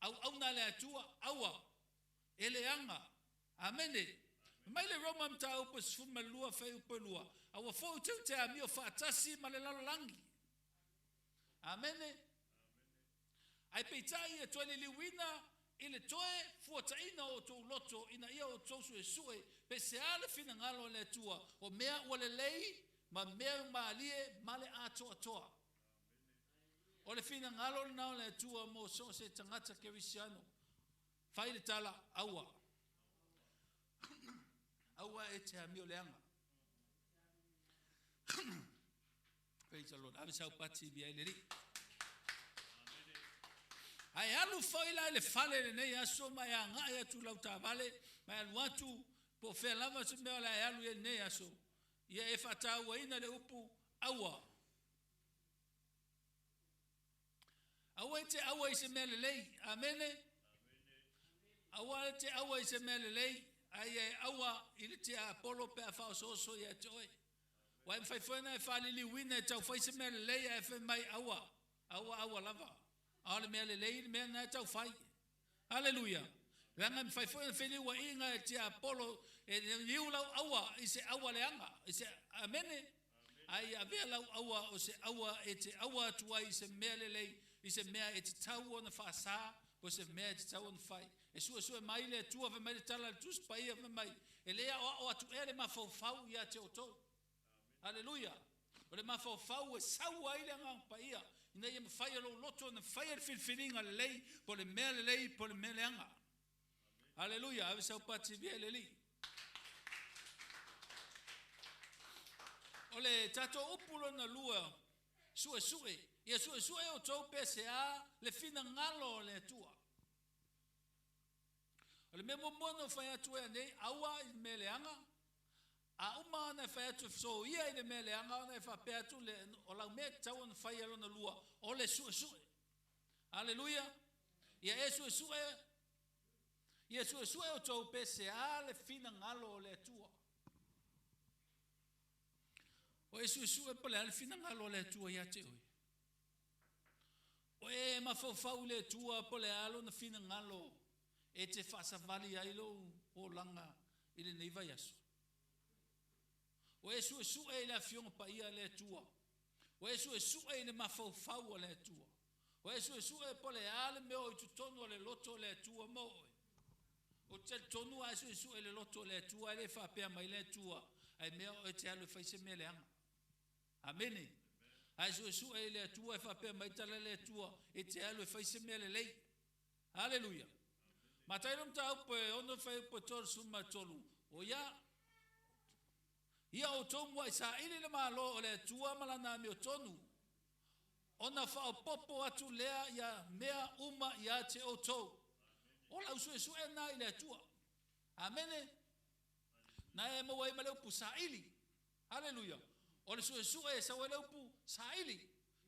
Au auna le atua aua. E leaga. Amene. Mai le Roma mataupu e 12 fai upu e 2. Aua foi tou te amio faatasi ma le lalolagi. Amene. Ai peitai e toe liliuina i le toe fuataina o tou loto ina ia o tou suesue pe se a le finagalo o le Atua o mea ua lelei ma mea malie ma le atoatoa. O le finagalo lena o le Atua mo so o se tagata kerisiano. Fai le tala aua. Aua e te amio leaga. Praise the Lord. Ave sau pati via i le alii. Ae alu foi la i le fale lenei aso ma e agai atu lau taavale, ma e alu atu po o fea lava se mea o le a e alu i ai lenei aso. Ia e faatauaina le upu aua. Aua e te aua i se mea lelei. Amene. Aua e te aua i se mea lelei. Ai e aua i le te apolo pe a whaososo ia te oe. Wa e mwhai whaina e whaliliuina e tau whai se mea lelei a e whai mai aua. Aua, aua lava. A o le mea lelei le mea na e tau whai. Hallelujah. Langa mwhai whaina whiliua inga e te apolo e niu lau aua i se aua leanga. I se amene. Ai avea lau aua o se aua e te aua atu ai i se mea lelei, i se mea e te tau ona whaasa, po se mea e te tau ona whai. E sue sue mai le atua, fai mai le tala le tusi paia, fai mai. E lea o ao atu e le mafaufau ia te outou. Hallelujah. O le mafaufau e sau ai le agaga paia. Ina ia mafai e lou loto ona faia le filifiliga lelei, po le mea lelei, po le mea leaga. Hallelujah. Ave sau pati via le alii. O le tatou upu lona lua, suesue. Ia suesue outou pe se a le finagalo o le Atua. O le mea muamua na fai atu e nei, aua i le mea leaga. A uma ona e fai atu so ia i le mea leaga, ona e faapea atu le, o lau mea tatau ona fai a lona lua, o le suesue. Hallelujah. Ia e suesue, ia suesue outou pe se a le finagalo o le Atua. O e suesue po le a le finagalo o le Atua ia te oe. O e mafaufau le Atua po le a lona finagalo e te faasavali ai lou olaga i lenei vaiaso. O e suesue i le afioga paia le Atua. O e suesue i le mafaufau o le Atua. O e suesue po le a le mea o i totonu o le loto o le Atua mo oe. O te tonu a e suesue i le loto o le Atua, e le faapea mai le Atua. Ae mea o e te alu e fai se mea leaga. Amene. Ae suesue i le Atua e faapea mai tala le Atua e te alu e fai se mea lelei. Haleluia. Mataio mataupu e 6 fuaiupu e 33, o ia ia outou muai saili le Malo o le Atua ma lana amiotonu, ona faaopoopo atu lea ia mea uma ia te outou. O lau suesue na i le Atua. Amene. Na e maua ai ma le upu saili. Haleluia. O le suesue e sau ai le upu saili.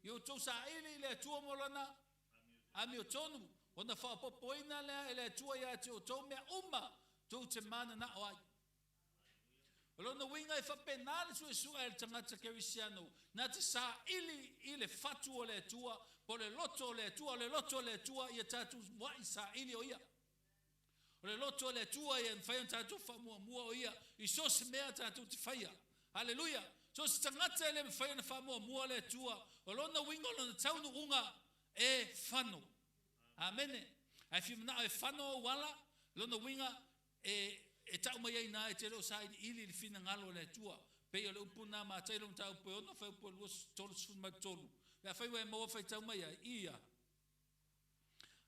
Ia outou saili i le Atua mo lana amiotonu, ona faaopoopoina lea e le Atua ia te outou mea uma tou te mananao ai. O lona uiga e faapena le suesue a le tagata kerisiano, na te saili i le fatu o le Atua, po o le loto o le Atua, o le loto o le Atua ia tatou muai saili o ia. O le loto o le Atua ia mafai ona tatou faamuamua o ia i so o se mea tatou te faia. Haleluia! So o se tagata e le mafai ona faamuamua le Atua, o lona uiga o lona taunuuga e fano. Amene. Ae fia manao e fano ou ala, lona uiga e e tau mai ai na e te le o sailiili i le finagalo o le Atua. Pei o le upu na Mataio mataupu e 6 fuaiupu e 23. Pe afai ua e maua faitau mai ai, ia.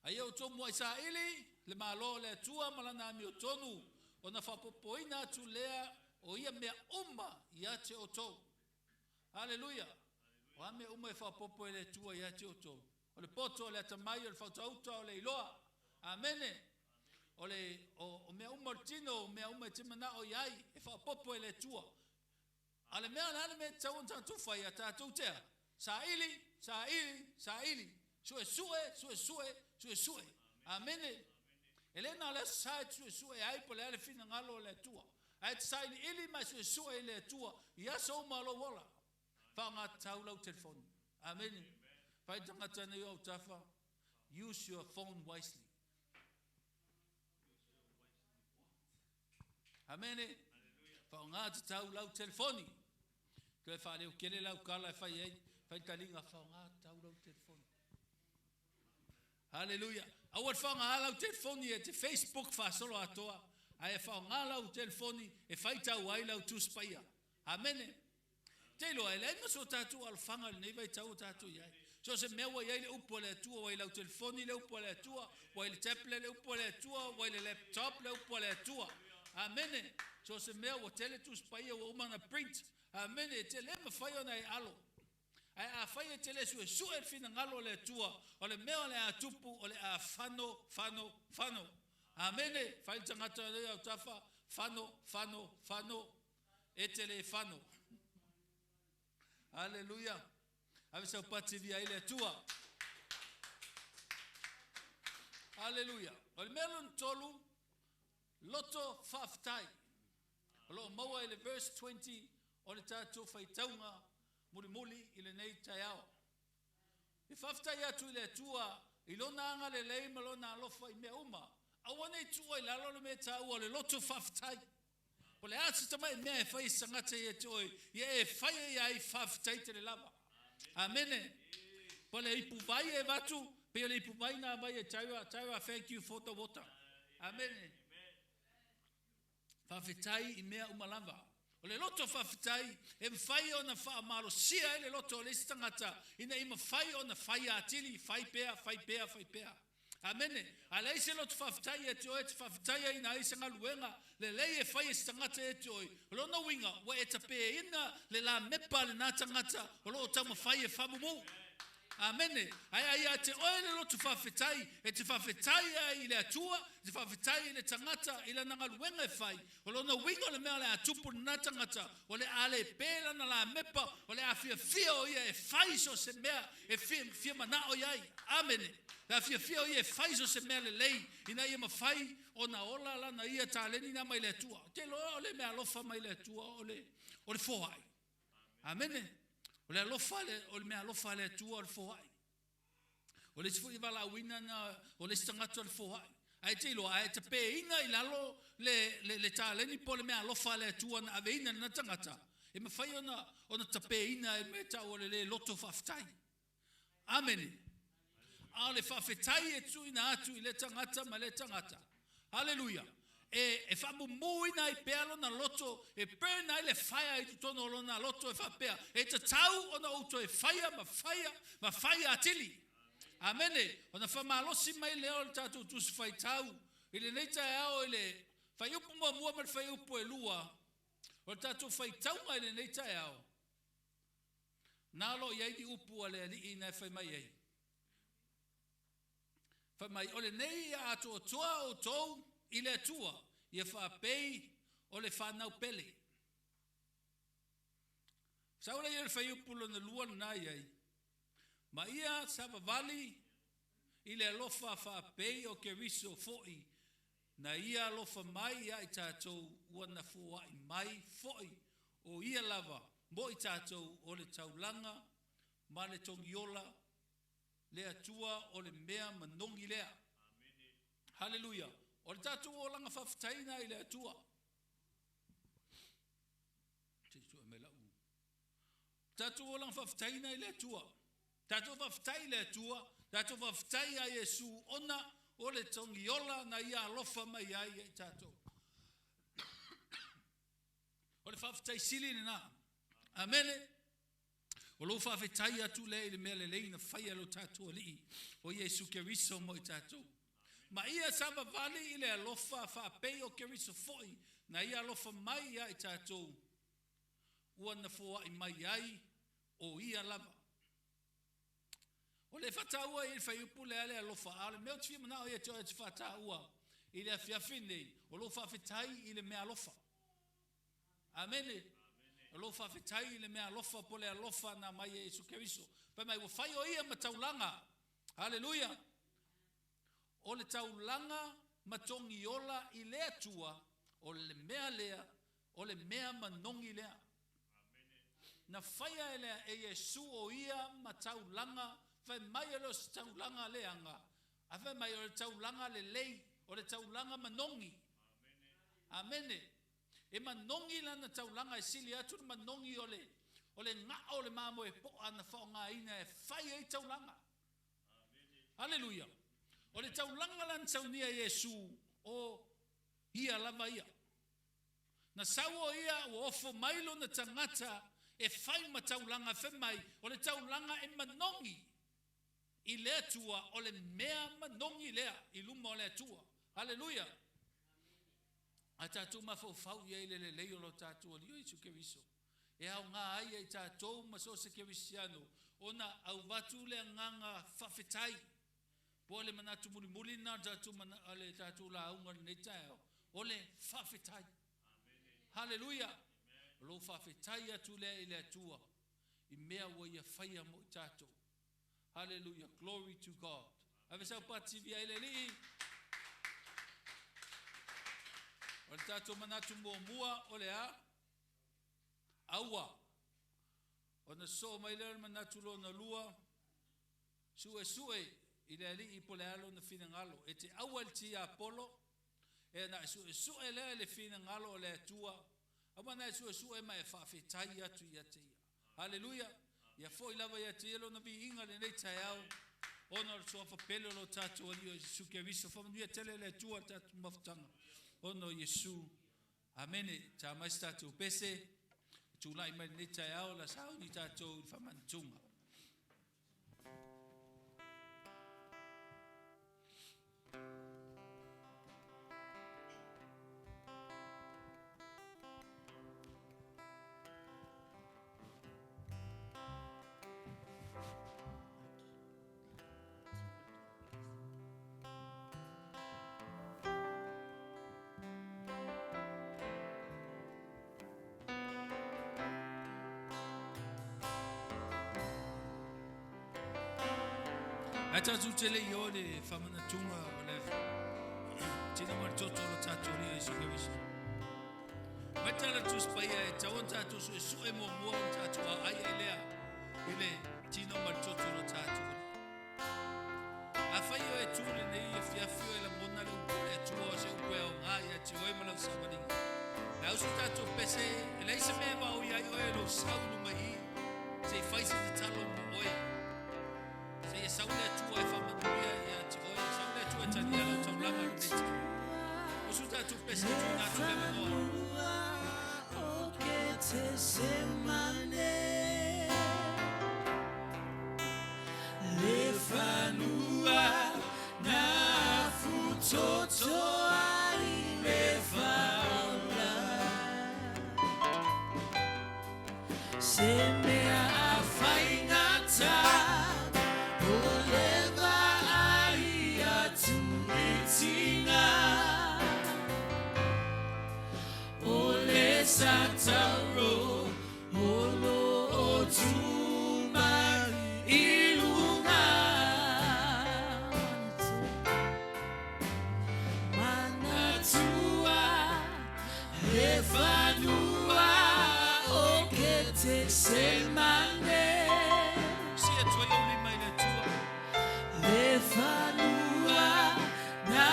A ia outou muai saili le Malo o le Atua ma lana amiotonu, ona faaopoopoina atu lea o ia mea uma ia te outou. Haleluia! O a mea uma e faaopoopo e le Atua ia te outou? O le poto, o le atamai, o le fautauta, o le iloa. Amene. O le o, o mea uma o le tino, o mea uma e te manao i ai, e faaopoopo e le Atua. A o le mea, o le a le mea e tatau ona tatou fai? Ia tatou tea, saili, saili, saili, suesue, suesue, suesue. Amene. E le na o le aso sa e te suesue ai po o le a le finagalo o le Atua. Ae te sailiili ma e suesue i le Atua i aso uma o lou ola. Faaaoga tatau lau telefoni. Amene. Fai tagata nei o autafa, use your phone wisely. Amene. Faaaoga tatau lau telefoni. Toe faaleo kele lau kala e fai ai, fai taliga, faaaoga tatau lau telefoni. Haleluia. Aua le faaaoga lau telefoni e te Facebook faasolo atoa, ae faaaoga lau telefoni e faitau ai lau Tusi Paia. Amene. Te iloa, e leai ma so tatou alofaga i lenei vaitau o tatou i ai. So o se mea ua i ai le upu a le Atua, ua i lau telefoni le upu a le Atua, ua i le tablet le upu a le Atua, ua i le laptop le upu a le Atua. Amene. So o se mea ua tele Tusi Paia ua uma ona print. Amene. E te le mafai ona e alo. Ae afai e te le suesue le finagalo o le Atua, o le mea o le a tupu, o le a fano, fano, fano. Amene. Fai le tagata o le autafa, fano, fano, fano. E te le fano. Aleluia. Ave sau pati via i le Atua. Aleluia. O le mea lona tolu, loto faafetai. O lo o maua i le verse 20 o le tatou faitauga mulimuli i lenei taeao. E faafetai atu i le Atua i lona agalelei ma lona alofa i mea uma. Aua ne i tuua i lalo le mea taua o le loto faafetai. Po o le a se tamai mea e fai e se tagata ia te oe, ia e fai e ia ai faafetai tele lava. Amene. Po o le ipuvai e avatu, pei o le ipuvai na aumai e Tyra, Tyra, thank you for the water. Amene. Faafetai i mea uma lava. O le loto faafetai e mafai ona faamalosia ai le loto o le isi tagata ina ia mafai ona fai atili, fai pea, fai pea, fai pea. Amene. A leai se loto faafetai ia te oe e te faafetai ai ina ai se galuega lelei e fai e se tagata ia te oe, o lona uiga ua e tapeina le lamepa a lena tagata o lo o taumafai e faamumu. Amene. Ae a ia te oe le loto faafetai, e te faafetai ai i le Atua, e te faafetai i le tagata i lana galuega e fai, o lona uiga o le mea o le a tupu lena tagata, o le a le pe lana lamepa, o le a fiafia o ia e fai so o se mea e fia, fia manao i ai. Amene. O le a fiafia o ia e fai so o se mea lelei, ina ia mafai ona ola lana ia taleni na mai le Atua. Ou te iloa o le mea alofa mai le Atua o le, o le foai. Amene. O le alofa, o le mea alofa a le Atua o le foai. O le isi foi valaauina na o le isi tagata o le foai. Ae te iloa, ae tapeina i lalo le, le, le taleni po o le mea alofa a le Atua na aveina lena tagata, e mafai ona, ona tapeina e mea tau o le le loto faafetai. Amene. A o le faafetai e tuuina atu i lea tagata ma lea tagata. Haleluia. e, e faamumuina ai pea lona loto, e burn ai le fire i totonu o lona loto e faapea, e tatau ona ou toe faia ma faia ma faia atili. Amene. Ona faamalosi mai lea o le tatou tusi faitau i lenei taeao i le fuaiupu muamua ma le fuaiupu e lua o le tatou faitauga i lenei taeao. Na o lo o i ai ni upu a le alii na e fai mai ai. Fai mai, o lenei ia atoatoa outou i le Atua, ia faapei o le fanau pele. Sau lea i le fuaiupu lona lua lena i ai. Ma ia savavali i le alofa faapei o Keriso fo'i na ia alofa mai ia i tatou ua na foa'i mai fo'i o ia lava mo i tatou o le taulaga ma le togiola le Atua o le mea manogi lea. Haleluia. O le tatou olaga faafetaina i le Atua. Tatou olaga faafetaina i le Atua. Tatou faafetai i le Atua, tatou faafetai ia Iesu ona o le togiola na ia alofa mai ai ia i tatou. O le faafetai sili lena. Amene. O lou faafetai atu lea i le mea lelei na faia e lo tatou alii o Iesu Keriso mo i tatou. Ma ia savavali i le alofa faapei o Keriso fo'i na ia alofa mai ia i tatou ua na foa'i mai ai o ia lava. O le faataua i le fuaiupu lea le alofa, a o le mea ou te fia manao ia te oe te faataua i le afiafi nei, o lou faafetai i le mea alofa. Amene. O lou faafetai i le mea alofa po le alofa na mai e Iesu Keriso. Fai mai ua fai o ia ma taulaga. Haleluia. O le taulaga ma togiola i le Atua, o le mea lea, o le mea manogi lea. Na faia e le e Iesu o ia ma taulaga, fai mai e le o se taulaga leaga, a fai mai o le taulaga lelei, o le taulaga manogi. Amene. E manogi lana taulaga e sili atu le manogi o le gao o le mamoe po'a na faaaogaina e fai ai taulaga. Haleluia. O le taulaga lana saunia e Iesu o ia lava ia. Na sau o ia ua ofo mai lona tagata e fai ma taulaga fai mai o le taulaga e manogi i le Atua, o le mea manogi lea i luma o le Atua. Haleluia. A tatou mafaufau ia i le lelei o lo tatou alii o Iesu Keriso. E aoga ai ia i tatou ma so o se kerisiano ona auvatu le agaga faafetai. Po o le manatu mulimuli na o le tatou lauga lenei taeao, o le faafetai. Haleluia. O lou faafetai atu lea i le Atua i mea ua ia faia mo i tatou. Haleluia. Glory to God. Ave sau pati via i le alii. O le tatou manatu muamua o le a? Aua. Ona soo mai lea o le manatu lona lua, suesue i le alii po le a lona finagalo. E te aua i le tiapolo, e na e suesue lea i le finagalo o le Atua. Aua na e suesue ma e faafetai atu ia te ia. Haleluia. Ia fo'i lava ia te ia lona viiga lenei taeao. Ona o le suafa pele o lo tatou alii o Iesu Keriso. Faamanuia tele le Atua le tatou mafutaga. Ona o Iesu. Amene. Tā mai se tatou pese. Tulai mai lenei taeao la sauni tatou i le faamanatuga. Ae tatou tele i o le faamanatuga o le tino ma le toto o lo tatou alii o Iesu Keriso. Mai tala le Tusi Paia e tatau ona tatou suesue muamua ona tatou aai ai lea i le tino ma le toto o lo tatou alii. Afai o e tu lenei afiafi o e lagona le upu o le Atua o se upu e aoga ia te oe ma lau savaliga. Le ausu tatou pese, e leai se mea e vaoi ai oe lou sau i luma i, se i fai se tatalo mo oe. Se ia sau le Atua e faamanuia ia te oe, sau le Atua e talia lau taulaga lenei taeao. Usu tatou pese. pese tuina atu le avanoa. Le fanua na futoto ai le faola Se mea a whaingata O le vaai atu i tinga O le sataro O lo o tu mai i lunga Manatua le fanua o Ketesemane Si atu ai ou lima i le Atua. Le fanua na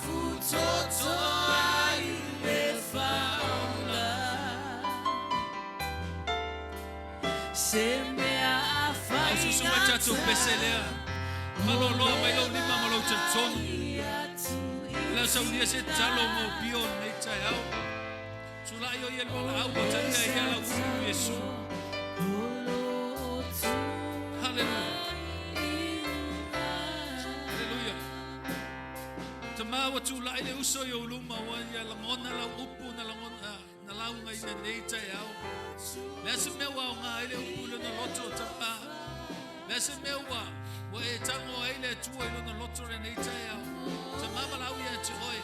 futoto ai le faola Se mea a Au susu mai tatou pese lea. Maloloa mai lou lima ma lou talitonu. Le saunia se tatalo mo pio o lenei taeao. Sulai o ia lua laau ua talia ai ala ulu Iesu. Haleluia. Haleluia. Tama ua tulai le uso i ou luma ua ia lagona lau upu na lagona na lauga i lenei taeao. Le a se mea ua aoga ai le upu i lona loto o tama. Le a se mea ua ua e tago ai le Atua i lona loto lenei taeao. Tama valaau ia te oe.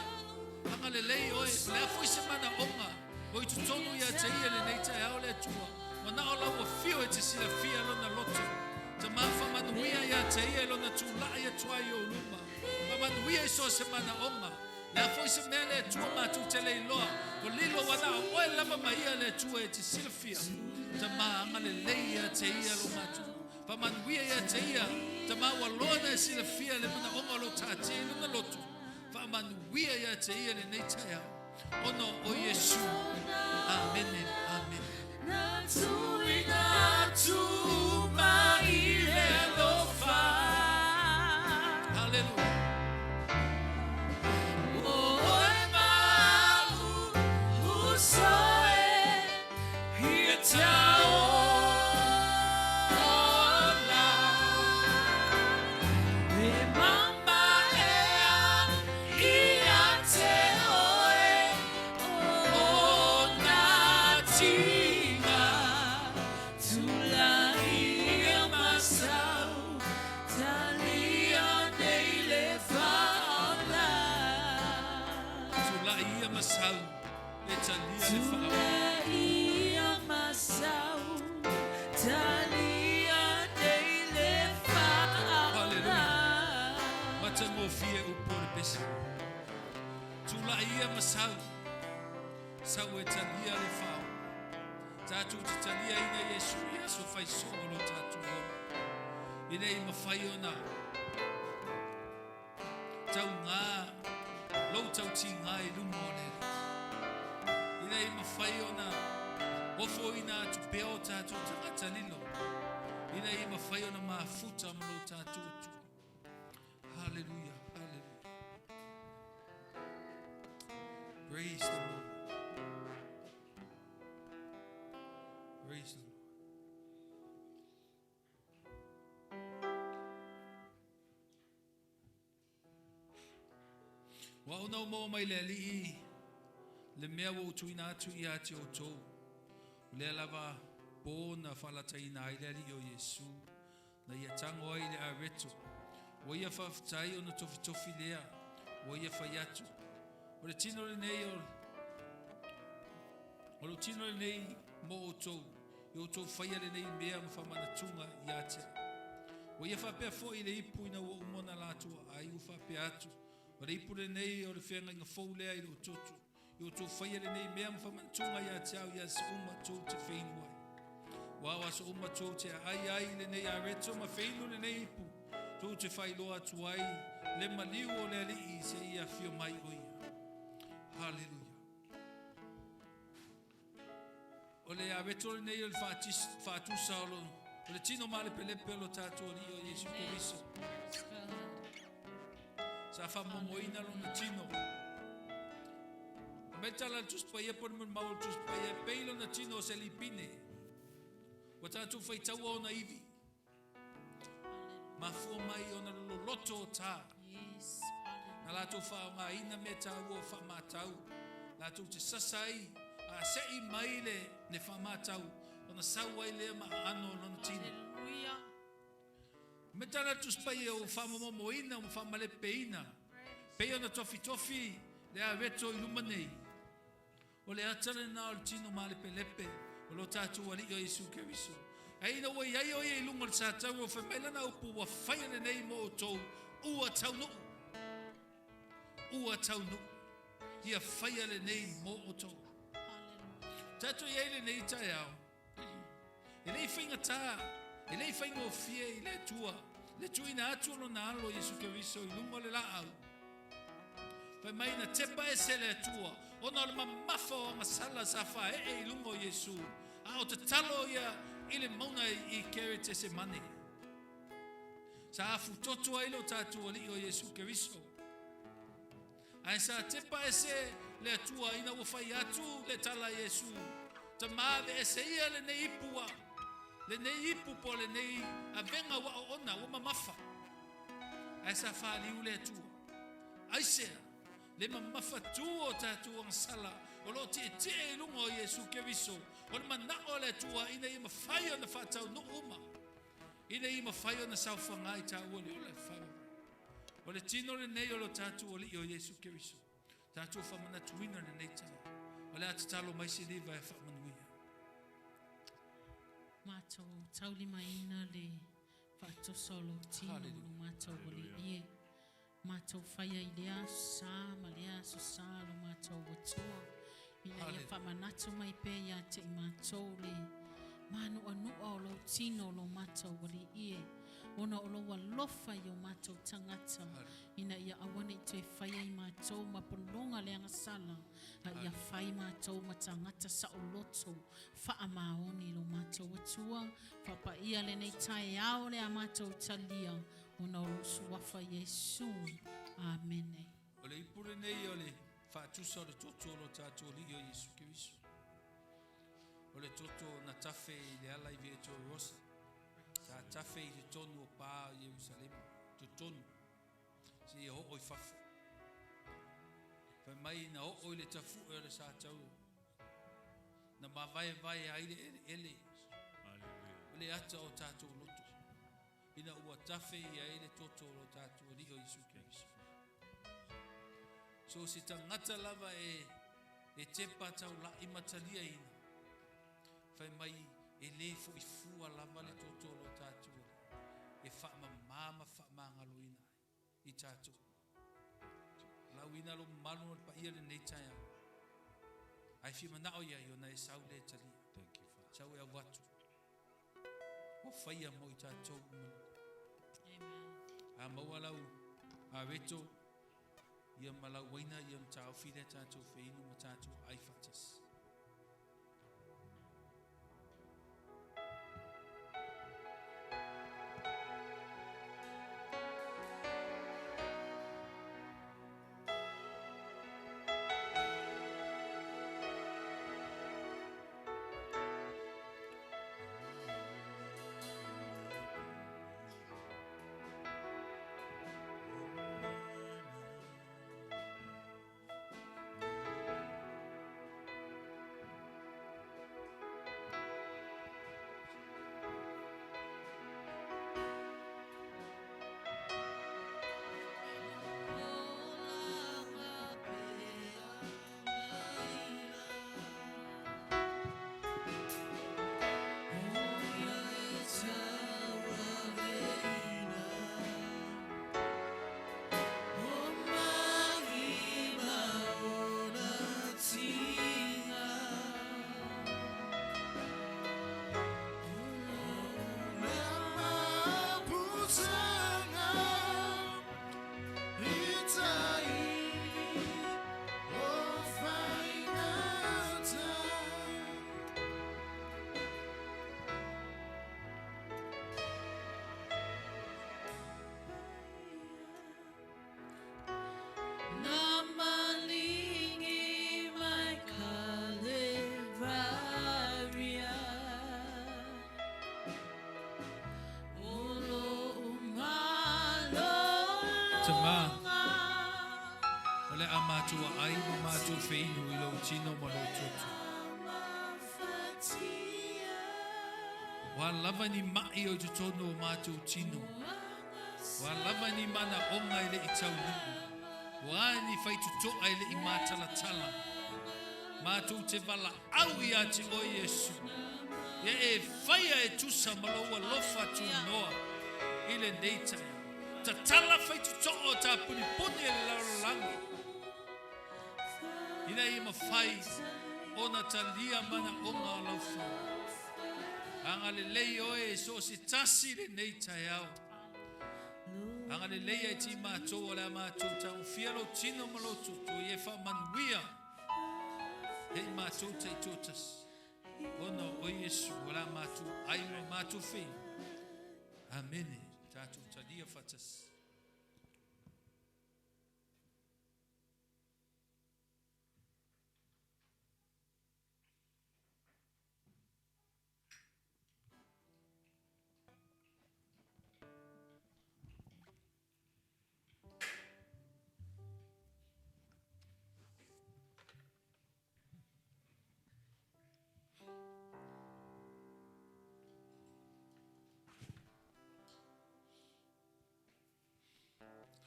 Agalelei oe. O le a foi se manaoga o i totonu ia te ia lenei taeao le Atua. Manao lau afio e te silafia lona loto. Tama faamanuia ia te ia i lona tulai atu ai i ou luma. Faamanuia i so o se manaoga. Le a foi se mea le Atua matou te le iloa. Ua lilo ua na o oe lava ma ia le Atua e te silafia. Tama agalelei ia te ia lo matou. Faamanuia ia te ia. Tama ua loa na e silafia le manaoga o lo o taatia i lona loto. Faamanuia ia te ia lenei taeao. Ona o Iesu. Amene. Amene. Na tuuina atu mai le alofa Haleluia. O oe ma a'u uso e ia taola E mamaea ia te oe o nā tiga Tulaia ma sau talia nei le faaola Tulai ia ma sau e talia le faaola. Tulaia ma sau talia nei le faaola Matagofie upu o le pese. Tulai ia ma sau. Sau e talia le faaola. Tatou te taliaina Iesu i aso faisoo o lo tatou ola. Ina ia mafai ona taugā lou tautigā i luma o le Alii. Ina ia mafai ona ofoina atu pea o tatou tagata lilo. Ina ia mafai ona mafuta ma lo tatou Atua. Hallelujah, hallelujah. Praise the Lord. Praise the Lord. Ua ou na ou maua mai le Alii le mea ua ou tuuina atu ia te outou. O lea lava po na faalataina ai le Alii o Iesu, na ia tago ai le areto. Ua ia faafetai ona tofitofi lea, ua ia fai atu. O le tino lenei o, o lou tino lenei mo outou, i outou faia lenei mea ma faamanatuga ia te au. Ua ia faapea foi i le ipu ina ua uma ona latou aai, ua faapea atu, O le ipu lenei o le feagaiga fou lea i lou toto, i outou faia lenei mea ma faamanatuga ia te au i aso uma tou te feinu ai. Aua o aso uma tou te aai ai i lenei areto ma feinu lenei ipu, tou te faailoa atu ai le maliu o le Alii seia afio mai o ia. Haleluia. O le areto lenei o le faatusa o le tino malepelepe o lo tatou Alii o Iesu Keriso. Sa faamomoina lona tino. Mai tala le Tusi Paia po o le molimau o le Tusi Paia e pei lona tino o se lipine. Ua tatou faitaua ona ivi. Mafua mai ona le loloto o tā. Na latou faaaogaina mea taua o faamatau latou te sasa ai a se'i mai le le faamatau ona sau ai lea ma aano o lona tino. Me tala le Tusi Paia ua faamomomoina ma faamalepeina pei ona tofitofi le aweto i luma nei. O le ata lena o le tino malepelepe o lo tatou Alii o Iesu Keriso. Ae ina ua i ai o ia i luga o le sataua, ua fai mai lana upu, Ua faia lenei mo outou, ua taunuu. Ua taunuu. Ia faia lenei mo outou. Tatou i ai lenei taeao, e le i faigata, e le i faigofie i le Atua le tuuina atu o Lona Alo Iesu Keriso i luga o le laau. Fai mai na tepa ese le Atua ona o le mamafa o agasala sa faaee i luga o Iesu, a o tatalo ia i le mauna i Keretesemane. Sa afutoto ai lo tatou Alii o Iesu Keriso. Ae sa tepa ese le Atua ina ua fai atu le tala a Iesu, Tama aveese ia lenei ipu ua, lenei ipu po o lenei avega ua oona, ua mamafa. Ae sa faliu le Atua. Aisea? Le mamafa tu o tatou agasala o lo o tietie i luga o Iesu Keriso, o le manao o le Atua ina ia mafai ona faataunuu uma, ina ia mafai ona saofaga i taua le ola e faavavau. O le tino lenei o lo tatou Alii o Iesu Keriso, tatou faamanatuina lenei taeao. O le a tatalo mai Siliva e faamanuia. Matou taulimaina le faatosa o lou tino o lo matou Alii e. Matou faia i lea aso sa ma lea aso sa lo matou Atua, ina ia faamanatu mai pea ia te i matou le mānuʻanuʻa o lou tino o lo matou Alii e, ona o lou alofa i o matou tagata, ina ia aua ne i toe faia i matou ma pologa le agasala, a ia fai matou ma tagata saoloto faamaoni i lo matou Atua. Faapaia lenei taeao le a matou talia ona o lou suafa Iesu. Amene. O le ipu lenei o le faatusa o le toto o lo tatou Alii o Iesu Keriso. O le toto na tafe i le ala i Vietorosa, sa tafe i totonu o pā o Ierusalema, totonu, seia oo i fafo. Fai mai na oo i le tafu'e o le satauro, na mavaevae ai le eleele o le ata o tatou loto, ina ua tafe i ai le toto o lo tatou Alii o Iesu Keriso. So se tagata lava e e tepa taula'i ma taliaina, fai mai e lē fo'i fua lava le toto o lo tatou Alii e faamamā ma faamagaloina ai i tatou uma. Lauina lou mamalu ma le paia i lenei taeao. Ae fia manao i ai ona e sau lea e talia. Sau e avatu. Ua faia mo i tatou uma lelei. A maua lau areto ia ma lau uaina ia ona taofi lea tatou feinu ma tatou aai faatasi. Tama, o le a matou aai ma matou feinu i lou tino ma lou toto. Ua lava ni mai o i totonu o matou tino. Ua lava ni manaoga e le i taunuu. Ua a ni faitotoa e le i matalatala. Matou te valaau ia te oe Iesu. Ia e faia e tusa ma lou alofa tunoa i lenei taeao. Tatala faitotoa o tapunipuni e le lalolagi ina ia mafai ona talia manaoga o lau fono. Agalelei oe e so o se tasi i lenei taeao. Agalelei ia te i matou o le a matou tagofia lou tino ma lou toto, ia e faamanuia ia i matou taitoatasi. Ona o oe Iesu o le a matou ai ma matou feinu. Amene. Tatou talia faatasi.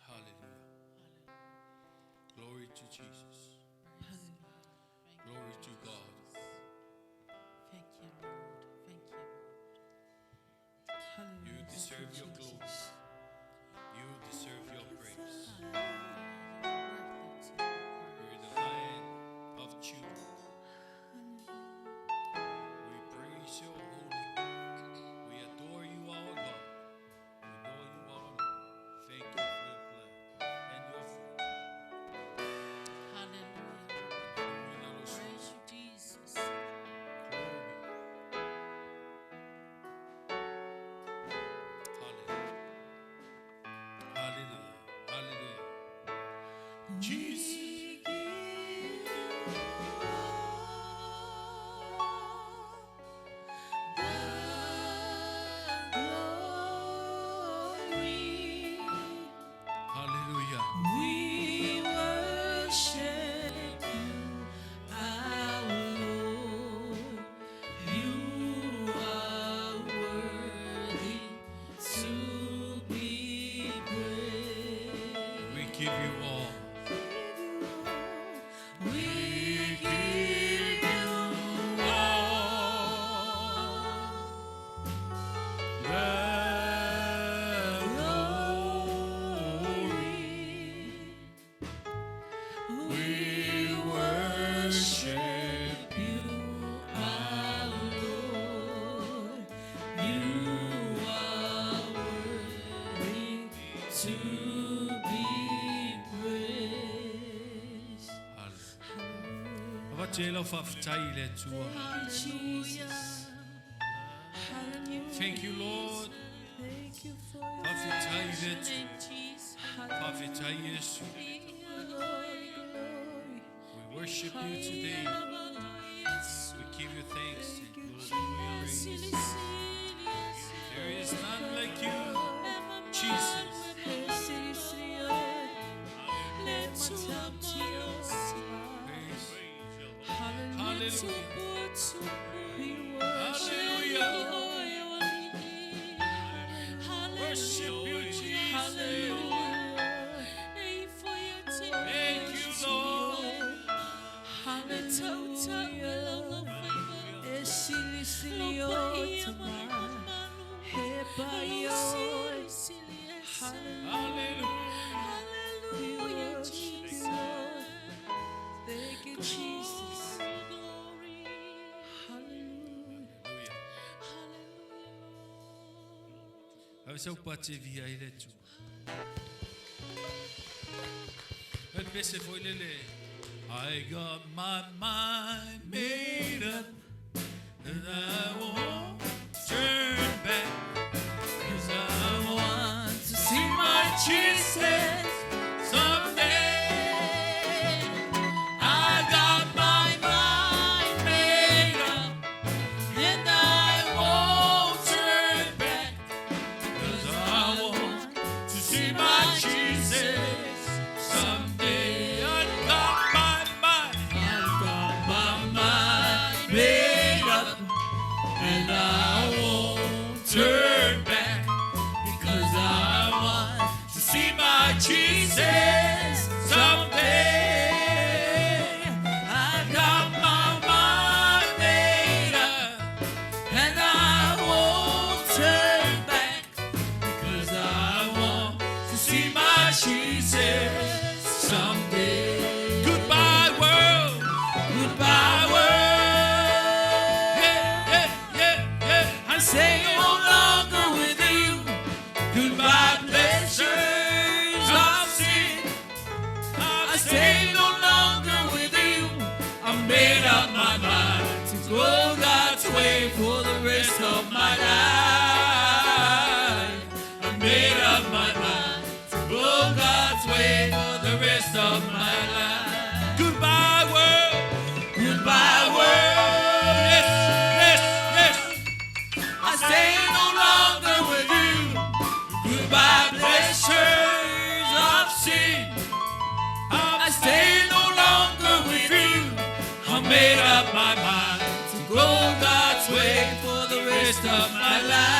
Hallelujah. Glory to Jesus. Glory to God. Thank you, Lord. Thank you, Lord. You deserve your glory. You deserve your praise. You're the Lion of Judah. We praise your holy name. We adore you, our God. We adore you, our Lord. Thank you for your blood and your flesh. Hallelujah. Praise you, Jesus. Glory. Hallelujah. Hallelujah. Hallelujah. Jesus. Hallelujah. We worship you, our Lord. You are worthy to be praised. We give you all. We give you all The glory. We worship you, our Lord. You are worthy to be praised. Hallelujah. Avatu ai lau faafetai i le Atua. Hallelujah. Thank you, Lord. Thank you for your Faafetai i le Atua. Name, Jesus. Faafetai Iesu. glory, glory. We worship you today. We give you thanks and glory and praise. There is none like you, Jesus. Praise. Hallelujah. Hallelujah. Worship you, Jesus. Thank you, Lord. Hallelujah. Hallelujah, Jesus. Thank you, Jesus. Glory, Hallelujah. Hallelujah. Hallelujah, Lord. Ave sau pate via i le Atua. Le pese foi lele. I got my mind made up and I won't turn back, 'cause I want To see my Jesus someday. I got my mind made up and I won't turn back, 'cause I want to see my Jesus. stay no longer with you. I made up my mind to go God's way for the rest of my life. I made up my mind to go God's way for the rest of my life. Goodbye, world. Goodbye, world. Yes, yes, yes. I stay no longer with you. Goodbye, pleasures of sin. I stay no longer with you. I made up my mind to go God's way for the rest of my life.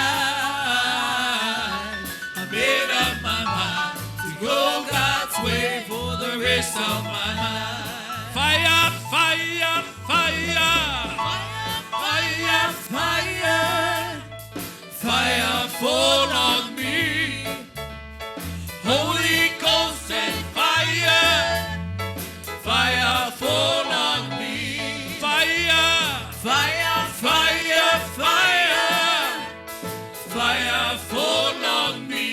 I made up my mind to go God's way for the rest of my life. Fire, fire, fire. Fire, fire, fire fall on me. Holy Ghost and fire, fire fall on me. Fire. Fire, fire, fire, fire fall on me.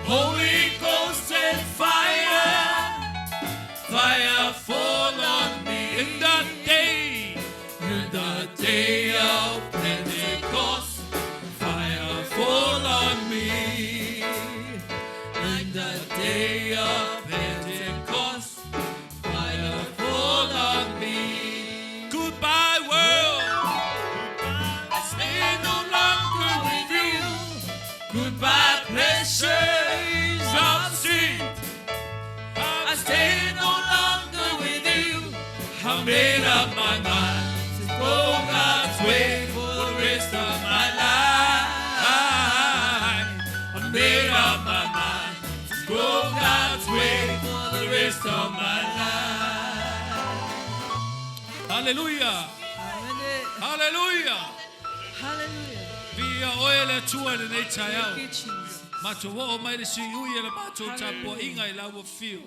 Holy Ghost and fire, fire fall on me. In the day. In the day of Pentecost, fire fall on me. In the day of Pentecost, fire fall on me. Goodbye, world. I stay no longer with you. Goodbye, pleasures of sin. I stay no longer with you. I made up my mind to go God's way for the rest of my life. I made up my mind to go God's way for the rest of my life. Hallelujah. Hallelujah. Hallelujah. Viia oe le Atua i lenei taeao. Thank you, Jesus. Matou oo mai le siui e le matou tapuaiga i lau afio.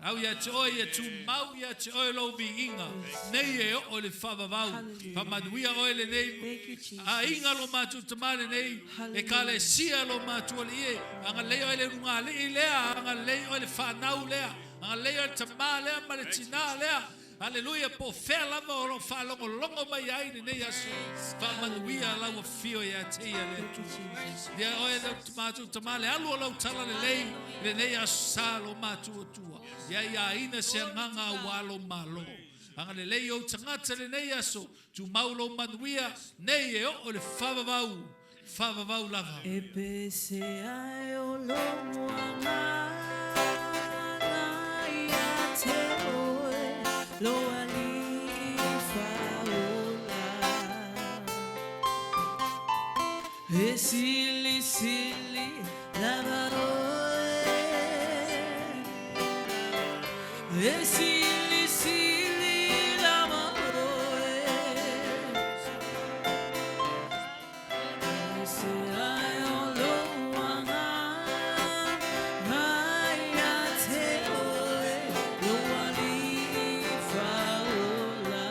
Au ia te oe ia tumau ia te oe lou viiga. Nei e oo i le faavavau. Faamanuia oe lenei. Thank you, Jesus. Aiga lo matou tamā lenei. Ekalesia lo matou alii e. Agalelei oe le ulugalii lea. Agalelei oe le fanau lea. Agalelei oe le tamā lea ma le tinā lea. Aleluia po o fea lava o lo o faalogologo mai ai lenei aso. Faamanuia lau afio ia te ia le Atua. Ia oe le matou tamā le alu o lau talalelei lenei aso sa lo matou Atua. Ia ia aina se agaga auā lou Malo. Agalelei ou tagata lenei aso. Tumau lou manuia nei e oo i le faavavau. Faavavau lava. E pese ai o lou agaga ia te oe lou alii faaola. E silisili lava oe. E silisili lava oe. Se ai o lou agaga ia te oe lou alii faaola.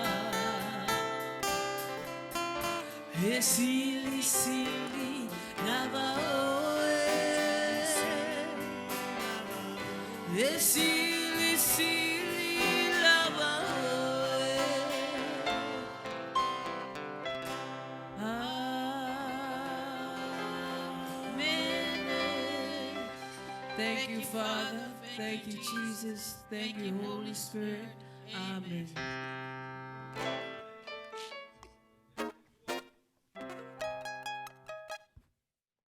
E silisili lava oe. E silisili lava oe. Amen. Thank you, Father. Thank you, Jesus. Thank you, Holy Spirit. Amen.